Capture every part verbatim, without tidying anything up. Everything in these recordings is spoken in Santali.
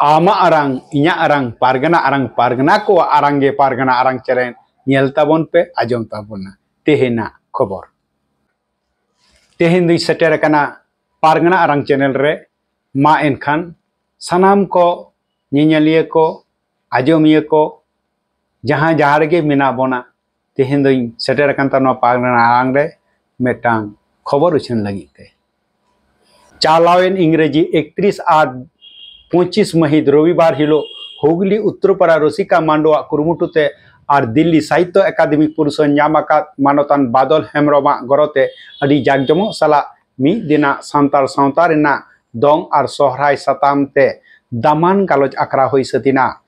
ᱟᱢᱟᱜ ᱟᱲᱟᱝ, ᱤᱧᱟᱹᱜ ᱟᱲᱟᱝ, ᱯᱟᱨᱜᱟᱱᱟ ᱟᱲᱟᱝ, ᱯᱟᱨᱜᱟᱱᱟ ᱠᱚᱣᱟᱜ ᱟᱲᱟᱝ ᱜᱮ ᱯᱟᱨᱜᱟᱱᱟ ᱟᱲᱟᱝ ᱪᱮᱱᱮᱞ ᱧᱮᱞ ᱛᱟᱵᱚᱱ ᱯᱮ, ᱟᱸᱡᱚᱢ ᱛᱟᱵᱚᱱᱟ᱾ ᱛᱮᱦᱮᱧᱟᱜ ᱠᱷᱚᱵᱚᱨ᱾ ᱛᱮᱦᱮᱧ ᱫᱚᱧ ᱥᱮᱴᱮᱨ ᱟᱠᱟᱱᱟ ᱯᱟᱨᱜᱟᱱᱟ ᱟᱲᱟᱝ ᱪᱮᱱᱮᱞ ᱨᱮ᱾ ᱢᱟ ᱮᱱᱠᱷᱟᱱ ᱥᱟᱱᱟᱢ ᱠᱚ, ᱧᱮᱧᱮᱞᱤᱭᱟᱹ ᱠᱚ, ᱟᱸᱡᱚᱢᱤᱭᱟᱹ ᱠᱚ, ᱡᱟᱦᱟᱸ ᱡᱟᱦᱟᱸ ᱨᱮᱜᱮ ᱢᱮᱱᱟᱜ ᱵᱚᱱᱟ, ᱛᱮᱦᱮᱧ ᱫᱚᱧ ᱥᱮᱴᱮᱨ ᱟᱠᱟᱱ ᱛᱟᱦᱮᱱᱟ ᱯᱟᱨᱜᱟᱱᱟ ᱟᱲᱟᱝ ᱨᱮ ᱢᱤᱫᱴᱟᱝ ᱠᱷᱚᱵᱚᱨ ᱩᱪᱷᱟᱹᱱ ᱞᱟᱹᱜᱤᱫ ᱛᱮ᱾ ᱪᱟᱞᱟᱣᱮᱱ ᱤᱝᱨᱮᱡᱤ ᱮᱠᱛᱨᱤᱥ ᱟᱴ ᱯᱚᱸᱪᱤᱥ ᱢᱟᱹᱦᱤᱛ ᱨᱚᱵᱤᱵᱟᱨ ᱦᱤᱞᱳᱜ ᱦᱩᱜᱽᱞᱤ ᱩᱛᱛᱚᱨᱯᱟᱲᱟ ᱨᱚᱥᱤᱠᱟ ᱢᱟᱱᱰᱚᱣᱟᱜ ᱠᱩᱨᱩᱢᱩᱴᱩ ᱛᱮ ᱟᱨ ᱫᱤᱞᱞᱤ ᱥᱟᱦᱤᱛᱛᱚ ᱮᱠᱟᱰᱮᱢᱤ ᱯᱩᱨᱚᱥᱠᱟᱨ ᱧᱟᱢ ᱟᱠᱟᱫ ᱢᱟᱱᱚᱛᱟᱱ ᱵᱟᱫᱚᱞ ᱦᱮᱢᱵᱨᱚᱢᱟᱜ ᱜᱚᱲᱚ ᱛᱮ ᱟᱹᱰᱤ ᱡᱟᱠᱡᱚᱢᱚᱠ ᱥᱟᱞᱟᱜ ᱢᱤᱫ ᱫᱤᱱᱟᱜ ᱥᱟᱱᱛᱟᱲ ᱥᱟᱶᱛᱟ ᱨᱮᱱᱟᱜ ᱫᱚᱝ ᱟᱨ ᱥᱚᱦᱨᱟᱭ ᱥᱟᱛᱟᱢ ᱛᱮ ᱫᱟᱢᱟᱱ ᱜᱟᱞᱚᱪ ᱟᱠᱷᱲᱟ ᱦᱩᱭ ᱥᱟᱹᱛ ᱮᱱᱟ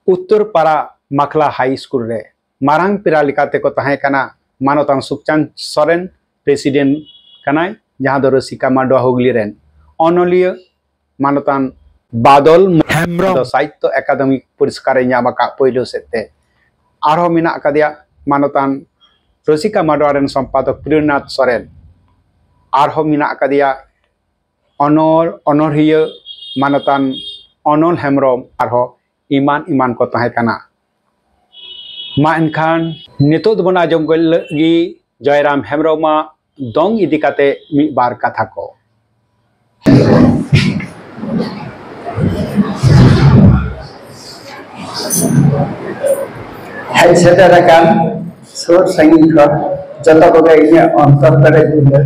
ᱩᱛᱛᱚᱨᱯᱟᱲᱟ ᱢᱟᱠᱞᱟ ᱦᱟᱭ ᱥᱠᱩᱞ ᱨᱮ᱾ ᱢᱟᱨᱟᱝ ᱯᱮᱲᱟ ᱞᱮᱠᱟᱛᱮ ᱠᱚ ᱛᱟᱦᱮᱸ ᱠᱟᱱᱟ ᱢᱟᱱᱚᱛᱟᱱ ᱥᱩᱠᱪᱟᱸᱫᱽ ᱥᱚᱨᱮᱱ, ᱯᱨᱮᱥᱤᱰᱮᱱᱴ ᱠᱟᱱᱟᱭ, ᱡᱟᱦᱟᱸ ᱫᱚ ᱨᱚᱥᱤᱠᱟ ᱢᱟᱰᱣᱟ ᱦᱩᱜᱽᱞᱤ ᱨᱮᱱ᱾ ᱚᱱᱚᱞᱤᱭᱟᱹ ᱢᱟᱱᱚᱛᱟᱱ ᱵᱟᱫᱚᱞ ᱦᱮᱢᱵᱨᱚᱢ᱾ ᱫᱚ ᱥᱟᱦᱤᱛᱛᱚ ᱮᱠᱟᱰᱮᱢᱤ ᱯᱩᱨᱚᱥᱠᱟᱨᱮ ᱧᱟᱢ ᱟᱠᱟᱫ ᱯᱳᱭᱞᱳ ᱥᱮᱫ ᱛᱮ᱾ ᱟᱨᱦᱚᱸ ᱢᱮᱱᱟᱜ ᱟᱠᱟᱫᱮᱭᱟ ᱢᱟᱱᱚᱛᱟᱱ ᱨᱚᱥᱤᱠᱟ ᱢᱟᱰᱣᱟ ᱨᱮᱱ ᱥᱚᱢᱯᱟᱫᱚᱠ ᱯᱨᱮᱢᱱᱟᱛᱷ ᱥᱚᱨᱮᱱ᱾ ᱟᱨᱦᱚᱸ ᱢᱮᱱᱟᱜ ᱟᱠᱟᱫᱮᱭᱟ ᱚᱱᱚᱞ, ᱚᱱᱚᱬᱦᱤᱭᱟᱹ ᱢᱟᱱᱚᱛᱟᱱ ᱚᱱᱚᱞ ᱦᱮᱢᱵᱨᱚᱢ, ᱟᱨᱦᱚᱸ ᱮᱢᱟᱱ ᱮᱢᱟᱱ ᱠᱚ ᱛᱟᱦᱮᱸ ᱠᱟᱱᱟ᱾ ᱢᱟ ᱮᱱᱠᱷᱟᱱ ᱱᱤᱛᱚᱜ ᱫᱚᱵᱚᱱ ᱟᱸᱡᱚᱢ ᱜᱚᱫ ᱞᱟᱹᱜᱤᱫ ᱡᱚᱭᱨᱟᱢ ᱦᱮᱢᱵᱨᱚᱢᱟᱜ ᱫᱚᱝ ᱤᱫᱤ ᱠᱟᱛᱮ ᱢᱤᱫ ᱵᱟᱨ ᱠᱟᱛᱷᱟ ᱠᱚ᱾ ᱦᱮᱡ ᱥᱮᱴᱮᱨ ᱟᱠᱟᱱ ᱥᱩᱨ ᱥᱟᱺᱜᱤᱧ ᱠᱷᱚᱱ ᱡᱚᱛᱚ ᱠᱚᱜᱮ ᱤᱧᱟᱹᱜ ᱚᱱᱛᱚᱨ ᱯᱮᱨᱮᱡ ᱫᱩᱞᱟᱹᱲ᱾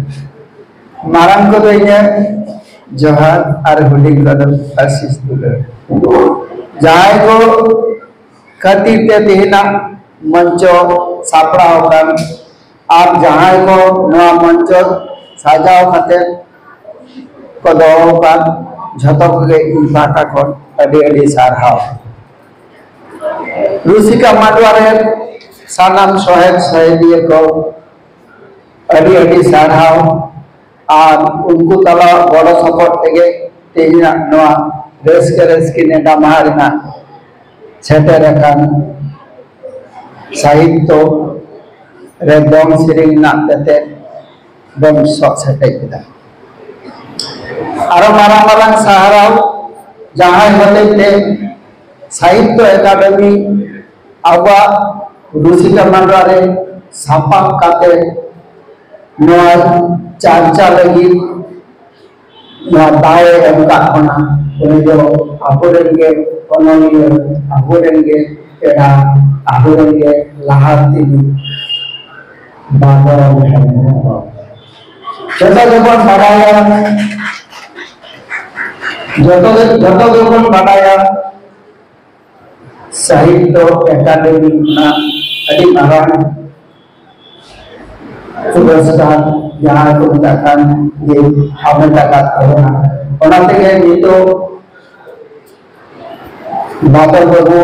ᱢᱟᱨᱟᱝ ᱠᱚᱫᱚ ᱤᱧᱟᱹᱜ ᱡᱚᱦᱟᱨ ᱟᱨ ᱦᱩᱰᱤᱧ ᱠᱚᱫᱚ ᱟᱥᱤᱥ ᱫᱩᱞᱟᱹᱲ᱾ ᱡᱟᱦᱟᱸᱭ ᱠᱚ ᱠᱷᱟᱹᱛᱤᱨ ᱛᱮ ᱛᱮᱦᱮᱧᱟᱜ ᱢᱚᱧᱪᱚ ᱥᱟᱯᱲᱟᱣ ᱟᱠᱟᱱ ᱟᱨ ᱡᱟᱦᱟᱸᱭ ᱠᱚ ᱱᱚᱣᱟ ᱢᱚᱧᱪᱚ ᱥᱟᱡᱟᱣ ᱠᱟᱛᱮ ᱠᱚ ᱫᱚᱦᱚ ᱟᱠᱟᱫ, ᱡᱷᱚᱛᱚ ᱠᱚᱜᱮ ᱤᱧ ᱯᱟᱦᱴᱟ ᱠᱷᱚᱱ ᱟᱹᱰᱤ ᱟᱹᱰᱤ ᱥᱟᱨᱦᱟᱣ᱾ ᱨᱩᱥᱤᱠᱟ ᱢᱟᱰᱣᱟ ᱨᱮᱱ ᱥᱟᱱᱟᱢ ᱥᱚᱦᱮᱫ ᱥᱚᱦᱮᱫᱤᱭᱟᱹ ᱠᱚ ᱟᱹᱰᱤ ᱟᱹᱰᱤ ᱥᱟᱨᱦᱟᱣ᱾ ᱟᱨ ᱩᱱᱠᱩ ᱛᱟᱞᱟ ᱜᱚᱲᱚ ᱥᱚᱯᱚᱦᱚᱫ ᱛᱮᱜᱮ ᱛᱮᱦᱮᱧᱟᱜ ᱱᱚᱣᱟ ᱨᱟᱹᱥᱠᱟᱹ ᱨᱟᱹᱥᱠᱤ ᱱᱮᱰᱟ ᱢᱟᱦᱟ ᱨᱮᱱᱟᱜ ᱥᱮᱴᱮᱨ ᱟᱠᱟᱱ ᱥᱟᱦᱤᱛᱛᱚ ᱨᱮ ᱫᱚᱝ ᱥᱮᱨᱮᱧ ᱨᱮᱱᱟᱜ ᱛᱮᱛᱮᱫ ᱵᱚᱱ ᱥᱚᱜ ᱥᱮᱴᱮᱡ ᱠᱮᱫᱟ᱾ ᱟᱨᱚ ᱢᱟᱨᱟᱝ ᱢᱟᱨᱟᱝ ᱥᱟᱨᱦᱟᱣ ᱡᱟᱦᱟᱸᱭ ᱦᱚᱛᱮᱡ ᱛᱮ ᱥᱟᱦᱤᱛᱛᱚ ᱮᱠᱟᱰᱮᱢᱤ ᱟᱵᱚᱣᱟᱜ ᱨᱩᱥᱤᱠᱟ ᱢᱟᱰᱣᱟ ᱨᱮ ᱥᱟᱯᱟᱵ ᱠᱟᱛᱮ ᱱᱚᱣᱟ ᱪᱟᱨᱪᱟ ᱞᱟᱹᱜᱤᱫ ᱱᱚᱣᱟ ᱫᱟᱣ ᱮ ᱮᱢ ᱠᱟᱜ ᱵᱚᱱᱟ᱾ ᱩᱱᱤ ᱫᱚ ᱟᱵᱚᱨᱮᱱ ᱜᱮ ᱚᱱᱚᱞᱤᱭᱟᱹ, ᱟᱵᱚᱨᱮᱱ ᱜᱮ ᱯᱮᱲᱟ, ᱟᱵᱚᱨᱮᱱ ᱜᱮ ᱞᱟᱦᱟᱱᱛᱤ ᱵᱟᱵᱚᱱ ᱦᱮᱢᱵᱨᱚᱢ᱾ ᱡᱚᱛᱚ ᱜᱮᱵᱚᱱ ᱵᱟᱰᱟᱭᱟ, ᱡᱚᱛᱚ ᱜᱮ, ᱡᱚᱛᱚ ᱜᱮᱵᱚᱱ ᱵᱟᱰᱟᱭᱟ, ᱥᱟᱦᱤᱛᱛᱚ ᱮᱠᱟᱰᱮᱢᱤ ᱠᱷᱚᱱᱟᱜ ᱟᱹᱰᱤ ᱢᱟᱨᱟᱝ ᱯᱩᱨᱚᱥᱠᱟᱨ ᱡᱟᱦᱟᱸ ᱠᱚ ᱢᱮᱛᱟᱜ ᱠᱟᱱ ᱡᱮ ᱦᱟᱢᱮᱴ ᱟᱠᱟᱫ ᱛᱟᱵᱚᱱᱟ᱾ ᱚᱱᱟ ᱛᱮᱜᱮ ᱱᱤᱛᱚᱜ ᱵᱟᱫᱚᱞ ᱵᱟᱹᱵᱩ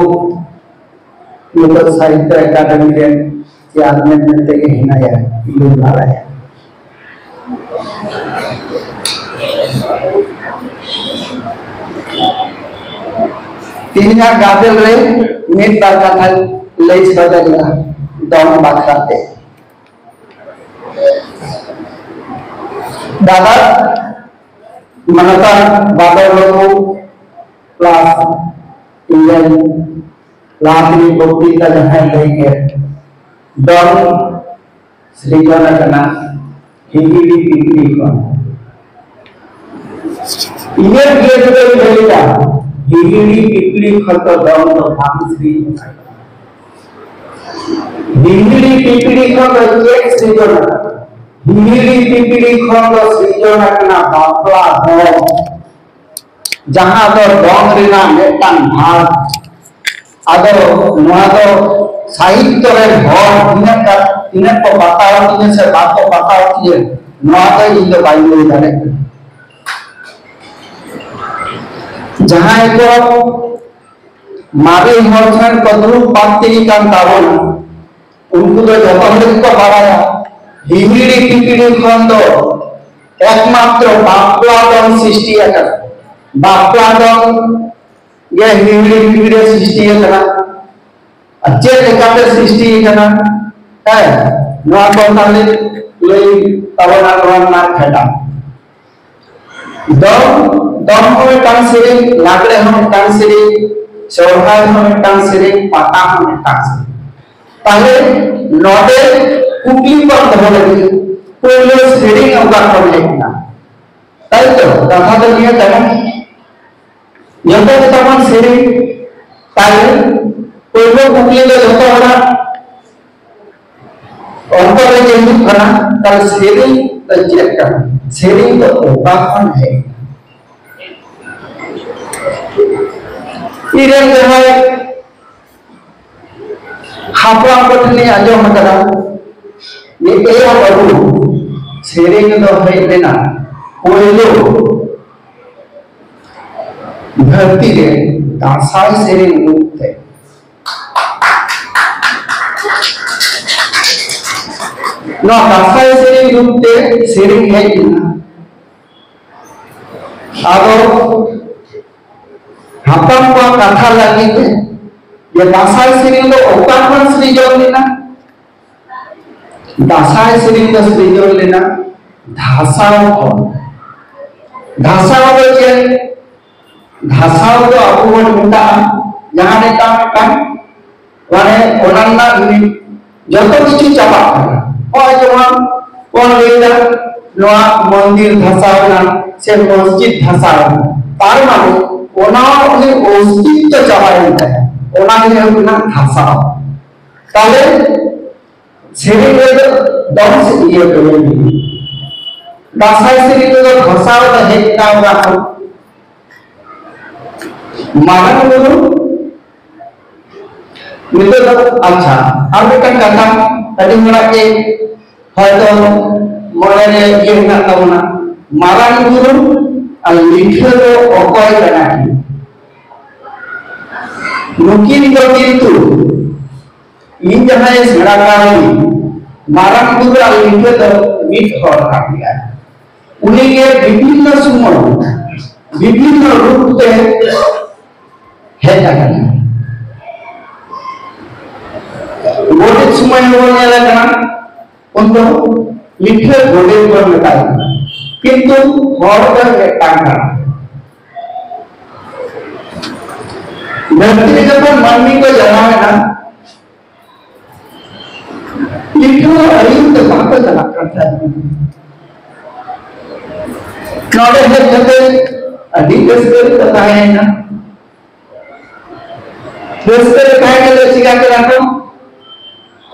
ᱱᱤᱛᱚᱜ ᱥᱟᱦᱤᱛᱛᱚ ᱮᱠᱟᱰᱮᱢᱤ ᱨᱮᱱ ᱪᱮᱭᱟᱨᱢᱮᱱ ᱢᱮᱱᱛᱮ ᱜᱮ ᱦᱮᱱᱟᱭᱟ, ᱤᱧ ᱫᱩᱧ ᱵᱟᱲᱟᱭᱟ᱾ ᱛᱮᱦᱮᱧᱟᱜ ᱜᱟᱫᱮᱞ ᱨᱮ ᱢᱤᱫ ᱵᱟᱨ ᱠᱟᱛᱷᱟᱧ ᱞᱟᱹᱭ ᱥᱚᱫᱚᱨ ᱞᱮᱫᱟ ᱫᱚᱝ ᱵᱟᱠᱷᱨᱟ ᱛᱮ᱾ ᱫᱟᱫᱟ ᱢᱟᱱᱚᱛᱟᱱ ᱵᱟᱫᱚᱞ ᱵᱟᱹᱵᱩ plus ᱤᱧ ᱨᱮᱱ ᱞᱟᱦᱟ ᱛᱮᱜᱮ ᱵᱚᱠᱛᱤᱛᱟ ᱡᱟᱦᱟᱸᱭ ᱞᱟᱹᱭ ᱠᱮᱫ, ᱫᱚᱝ ᱥᱨᱤᱡᱚᱱ ᱟᱠᱟᱱᱟ ᱦᱤᱦᱤᱲᱤ ᱯᱤᱯᱤᱲᱤ ᱠᱷᱚᱱ᱾ ᱤᱧᱟᱹᱜ ᱜᱮ ᱡᱩᱫᱤᱧ ᱞᱟᱹᱭᱟ, ᱦᱤᱦᱤᱲᱤ ᱯᱤᱯᱤᱲᱤ ᱠᱷᱚᱱ ᱫᱚ ᱫᱚᱝ ᱫᱚ ᱵᱟᱝ ᱥᱨᱤᱡᱚᱱ ᱟᱠᱟᱱᱟ᱾ ᱦᱤᱦᱤᱲᱤ ᱯᱤᱯᱤᱲᱤ ᱠᱷᱚᱱ ᱫᱚ ᱪᱮᱫ ᱥᱨᱤᱡᱚᱱ ᱟᱠᱟᱱᱟ? ᱦᱤᱦᱤᱲᱤ ᱯᱤᱯᱤᱲᱤ ᱠᱷᱚᱱ ᱫᱚ ᱥᱨᱤᱡᱚᱱ ᱟᱠᱟᱱᱟ ᱵᱟᱯᱞᱟ ᱫᱚᱝ, ᱡᱟᱦᱟᱸ ᱫᱚ ᱫᱚᱝ ᱨᱮᱱᱟᱜ ᱢᱤᱫᱴᱟᱝ ᱵᱷᱟᱜᱽ᱾ ᱟᱫᱚ ᱱᱚᱣᱟ ᱫᱚ ᱥᱟᱦᱤᱛᱛᱚ ᱨᱮᱱ ᱦᱚᱲ ᱛᱤᱱᱟᱹᱜ ᱜᱟ-, ᱛᱤᱱᱟᱹᱜ ᱠᱚ ᱵᱟᱛᱟᱣ ᱛᱤᱧᱟᱹ ᱥᱮ ᱵᱟᱠᱚ ᱵᱟᱛᱟᱣ ᱛᱤᱧᱟᱹ, ᱱᱚᱣᱟ ᱫᱚ ᱤᱧ ᱫᱚ ᱵᱟᱹᱧ ᱞᱟᱹᱭ ᱫᱟᱲᱮᱭᱟᱜ ᱠᱟᱱᱟ᱾ ᱡᱟᱦᱟᱸᱭ ᱠᱚ ᱢᱟᱨᱮ ᱦᱚᱲ ᱴᱷᱮᱱ ᱠᱚ ᱫᱩᱲᱩᱵ ᱯᱟᱱᱛᱮ ᱠᱟᱱ ᱛᱟᱵᱚᱱᱟ, ᱩᱱᱠᱩ ᱫᱚ ᱡᱚᱛᱚ ᱦᱚᱲ ᱜᱮᱠᱚ ᱵᱟᱲᱟᱭᱟ, ᱦᱤᱦᱤᱲᱤ ᱯᱤᱯᱤᱲᱤ ᱠᱷᱚᱱ ᱫᱚ ᱮᱠᱢᱟᱛᱨᱚ ᱵᱟᱯᱞᱟ ᱫᱚᱝ ᱥᱨᱤᱥᱴᱤ ᱟᱠᱟᱱᱟ᱾ ᱵᱟᱯᱞᱟ ᱫᱚᱝ ᱜᱮ ᱦᱤᱦᱤᱲᱤ ᱯᱤᱯᱤᱲᱤ ᱥᱨᱤᱥᱴᱤ ᱟᱠᱟᱱᱟ᱾ ᱟᱨ ᱪᱮᱫ ᱞᱮᱠᱟᱛᱮ ᱥᱨᱤᱥᱴᱤ ᱟᱠᱟᱱᱟ? ᱦᱮᱸ, ᱱᱚᱣᱟ ᱠᱚ ᱛᱟᱦᱞᱮ ᱞᱟᱹᱭ ᱛᱟᱵᱚᱱᱟ ᱱᱚᱣᱟ ᱨᱮᱱᱟᱜ ᱠᱷᱟᱴᱟᱝ᱾ ᱫᱚᱝ, ᱫᱚᱝ ᱦᱚᱸ ᱢᱤᱫᱴᱟᱝ ᱥᱮᱨᱮᱧ, ᱞᱟᱜᱽᱲᱮ ᱦᱚᱸ ᱢᱤᱫᱴᱟᱝ ᱥᱮᱨᱮᱧ, ᱥᱚᱨᱦᱟᱭ ᱦᱚᱸ ᱢᱤᱫᱴᱟᱝ ᱥᱮᱨᱮᱧ, ᱯᱟᱛᱟ ᱦᱚᱸ ᱢᱤᱫᱴᱟᱝ ᱥᱮᱨᱮᱧ᱾ ᱛᱟᱦᱞᱮ ᱱᱚᱰᱮ ᱠᱩᱠᱞᱤ ᱵᱟᱝ ᱫᱚᱦᱚ ᱞᱟᱹᱜᱤᱫ ᱯᱳᱭᱞᱳ ᱥᱮᱨᱮᱧ ᱚᱠᱟ ᱠᱷᱚᱱ ᱦᱮᱡ ᱮᱱᱟ? ᱛᱟᱭ ᱛᱚ? ᱠᱟᱛᱷᱟ ᱫᱚ ᱱᱤᱭᱟᱹ ᱠᱟᱱᱟ, ᱡᱚᱛᱚ ᱜᱮ ᱛᱟᱵᱚᱱ ᱥᱮᱨᱮᱧ᱾ ᱛᱟᱦᱞᱮ ᱯᱳᱭᱞᱳ ᱠᱩᱠᱞᱤ ᱫᱚ ᱡᱚᱛᱚ ᱦᱚᱲᱟᱜ ᱚᱱᱛᱚᱨ ᱨᱮ ᱪᱮ ᱦᱤᱡᱩᱜ ᱠᱟᱱᱟ, ᱛᱟᱦᱞᱮ ᱥᱮᱨᱮᱧ ᱫᱚ ᱪᱮᱫ ᱠᱟᱱᱟ? ᱥᱮᱨᱮᱧ ᱫᱚ ᱚᱠᱟ ᱠᱷᱚᱱ ᱦᱮᱡ ᱮᱱᱟ? ᱤᱧᱨᱮᱱ ᱡᱟᱦᱟᱸᱭ ᱦᱟᱯᱲᱟᱢ ᱠᱚᱴᱷᱮᱱᱤᱧ ᱟᱸᱡᱚᱢ ᱟᱠᱟᱫᱟ ᱡᱮ, ᱮᱭᱟ ᱵᱟᱹᱵᱩ, ᱥᱮᱨᱮᱧ ᱫᱚ ᱦᱮᱡ ᱞᱮᱱᱟ ᱯᱳᱭᱞᱳ ᱫᱷᱟᱹᱨᱛᱤ ᱨᱮ ᱫᱟᱸᱥᱟᱭ ᱥᱮᱨᱮᱧ ᱨᱩᱯ ᱛᱮ᱾ ᱱᱚᱣᱟ ᱫᱟᱸᱥᱟᱭ ᱥᱮᱨᱮᱧ ᱨᱩᱯ ᱛᱮ ᱥᱮᱨᱮᱧ ᱦᱮᱡ ᱞᱮᱱᱟ᱾ ᱟᱫᱚ ᱦᱟᱯᱲᱟᱢ ᱠᱚᱣᱟᱜ ᱠᱟᱛᱷᱟ ᱞᱟᱹᱜᱤᱫ ᱛᱮ ᱡᱮ ᱫᱟᱸᱥᱟᱭ ᱥᱮᱨᱮᱧ ᱫᱚ ᱚᱠᱟ ᱠᱷᱚᱱ ᱥᱤᱨᱡᱚᱱ ᱞᱮᱱᱟ? ᱫᱟᱸᱥᱟᱭ ᱥᱮᱨᱮᱧ ᱫᱚ ᱥᱤᱨᱡᱚᱱ ᱞᱮᱱᱟ ᱫᱷᱟᱥᱟᱣ ᱠᱷᱚᱱ᱾ ᱫᱷᱟᱥᱟᱣ ᱫᱚ ᱪᱮᱫ? ᱫᱷᱟᱥᱟᱣ ᱫᱚ ᱟᱵᱚ ᱵᱚᱱ ᱢᱮᱛᱟᱜᱼᱟ ᱡᱟᱦᱟᱸ ᱢᱤᱫᱴᱟᱝ ᱢᱤᱫᱴᱟᱝ ᱢᱟᱱᱮ ᱚᱱᱟ ᱨᱮᱱᱟᱜ ᱡᱚᱛᱚ ᱠᱤᱪᱷᱩ ᱪᱟᱵᱟᱜ ᱠᱟᱱᱟ᱾ ᱱᱚᱜᱼᱚᱭ ᱡᱮᱢᱚᱱ ᱵᱚᱱ ᱞᱟᱹᱭ ᱮᱫᱟ ᱱᱚᱣᱟ ᱢᱚᱱᱫᱤᱨ ᱫᱷᱟᱥᱟᱣ ᱮᱱᱟ ᱥᱮ ᱢᱚᱥᱡᱤᱫ ᱫᱷᱟᱥᱟᱣ ᱮᱱᱟ, ᱛᱟᱨ ᱢᱟᱱᱮ ᱚᱱᱟ ᱩᱱᱤ ᱚᱥᱛᱤᱛᱛᱚ ᱪᱟᱵᱟᱭᱮᱱ ᱛᱟᱭᱟ, ᱚᱱᱟ ᱜᱮ ᱦᱩᱭᱩᱜ ᱠᱟᱱᱟ ᱫᱷᱟᱥᱟᱣ᱾ ᱛᱟᱦᱞᱮ ᱥᱮᱨᱮᱧ ᱨᱮᱫᱚ ᱫᱚᱝ ᱥᱮ ᱤᱭᱟᱹ ᱠᱚ ᱞᱟᱹᱭ ᱜᱮ᱾ ᱫᱟᱸᱥᱟᱭ ᱥᱮᱨᱮᱧ ᱨᱮᱫᱚ ᱫᱷᱟᱥᱟᱣ ᱫᱚ ᱦᱮᱡ ᱮᱱᱟ ᱚᱱᱟ ᱠᱷᱚᱱ᱾ ᱢᱟᱨᱟᱝ ᱵᱩᱨᱩ ᱱᱤᱛᱚᱜ ᱫᱚ, ᱟᱪᱪᱷᱟ, ᱟᱨ ᱢᱤᱫᱴᱟᱝ ᱠᱟᱛᱷᱟ ᱟᱹᱰᱤ ᱦᱚᱲᱟᱜ ᱜᱮ ᱦᱚᱭᱛᱚ ᱢᱚᱱᱮ ᱨᱮ ᱤᱭᱟᱹ ᱢᱮᱱᱟᱜ ᱛᱟᱵᱚᱱᱟ, ᱢᱟᱨᱟᱝ ᱵᱩᱨᱩ ᱟᱨ ᱞᱤᱴᱷᱟᱹ ᱫᱚ ᱚᱠᱚᱭ ᱠᱟᱱᱟ ᱠᱤᱱ? ᱱᱩᱠᱤᱱ ᱫᱚ ᱠᱤᱱᱛᱩ ᱤᱧ ᱡᱟᱦᱟᱸᱭ ᱥᱮᱬᱟ ᱠᱟᱣᱫᱤᱧ, ᱢᱟᱨᱟᱝ ᱵᱩᱨᱩ ᱟᱨ ᱞᱤᱴᱷᱟᱹ ᱫᱚ ᱢᱤᱫ ᱦᱚᱲ ᱠᱟᱱ ᱜᱮᱭᱟᱭ᱾ ᱩᱱᱤ ᱜᱮ ᱵᱤᱵᱷᱤᱱᱱᱚ ᱥᱚᱢᱚᱭ ᱵᱤᱵᱷᱤᱱᱱᱚ ᱨᱩᱯ ᱛᱮ ᱦᱮᱡ ᱟᱠᱟᱱᱟ᱾ ᱜᱚᱰᱮᱛ ᱥᱚᱢᱚᱭ ᱦᱚᱸᱵᱚᱱ ᱧᱮᱞ ᱟᱠᱟᱱᱟ, ᱩᱱ ᱫᱚ ᱞᱤᱴᱷᱟᱹ ᱜᱚᱰᱮᱛ ᱵᱚᱱ ᱢᱮᱛᱟᱭ ᱠᱟᱱᱟ᱾ ᱠᱤᱱᱛᱩ ᱦᱚᱲ ᱫᱚ ᱢᱤᱫᱴᱟᱝ ᱠᱟᱱᱟ᱾ ᱫᱷᱟᱹᱨᱛᱤ ᱨᱮ ᱡᱚᱠᱷᱚᱱ ᱢᱟᱹᱱᱢᱤ ᱠᱚ ᱡᱟᱱᱟᱢ ᱮᱱᱟ, ᱞᱤᱴᱷᱩ ᱟᱹᱭᱩᱨ ᱛᱮ ᱵᱟᱝ ᱠᱚ ᱪᱟᱞᱟᱜ ᱠᱟᱱ ᱛᱟᱦᱮᱸᱫ᱾ ᱱᱚᱰᱮ ᱦᱮᱡ ᱠᱟᱛᱮ ᱟᱹᱰᱤ ᱨᱟᱹᱥᱠᱟᱹ ᱨᱮᱠᱚ ᱛᱟᱦᱮᱸᱭᱮᱱᱟ᱾ ᱨᱟᱹᱥᱠᱟᱹ ᱨᱮ ᱛᱟᱦᱮᱸ ᱠᱟᱛᱮ ᱪᱤᱠᱟ ᱠᱮᱫᱟ ᱠᱚ?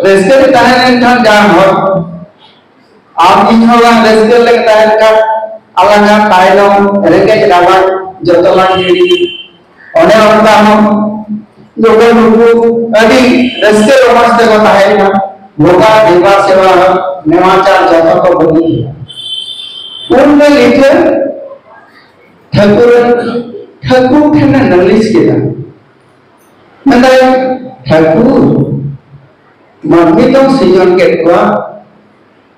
ᱨᱟᱹᱥᱠᱟᱹ ᱨᱮ ᱛᱟᱦᱮᱸ ᱞᱮᱱᱠᱷᱟᱱ ᱡᱟᱦᱟᱸ ᱦᱚᱲ ᱟᱢ ᱤᱧ ᱦᱚᱸ ᱞᱟᱝ ᱨᱟᱹᱥᱠᱟᱹ ᱞᱮ ᱛᱟᱦᱮᱱ ᱠᱷᱟᱱ ᱟᱞᱟᱝᱟᱜ ᱛᱟᱭᱱᱚᱢ ᱨᱮᱸᱜᱮᱡ ᱨᱟᱵᱟᱝ ᱡᱚᱛᱚ ᱞᱟᱝ ᱦᱤᱲᱤᱧ᱾ ᱚᱱᱮ ᱚᱱᱠᱟ ᱦᱚᱸ ᱡᱚᱠᱷᱚᱱ ᱱᱩᱠᱩ ᱟᱹᱰᱤ ᱨᱟᱹᱥᱠᱟᱹ ᱨᱚᱢᱚᱡᱽ ᱛᱮᱠᱚ ᱛᱟᱦᱮᱸ ᱠᱟᱱᱟ, ᱵᱚᱸᱜᱟ ᱫᱮᱵᱟ ᱥᱮᱵᱟ ᱱᱮᱢᱟᱪᱟᱨ ᱡᱚᱛᱚ ᱠᱚ ᱵᱟᱹᱜᱤ ᱠᱮᱫᱟ᱾ ᱩᱱᱨᱮ ᱞᱤᱴᱷᱟᱹ ᱴᱷᱟᱹᱠᱩᱨ, ᱴᱷᱟᱹᱠᱩᱨ ᱴᱷᱮᱱ ᱮ ᱱᱟᱹᱞᱤᱥ ᱠᱮᱫᱟ᱾ ᱢᱮᱱᱫᱟᱭ, ᱴᱷᱟᱹᱠᱩᱨ, ᱢᱟᱹᱱᱢᱤ ᱫᱚᱢ ᱥᱤᱨᱡᱚᱱ ᱠᱮᱫ ᱠᱚᱣᱟ,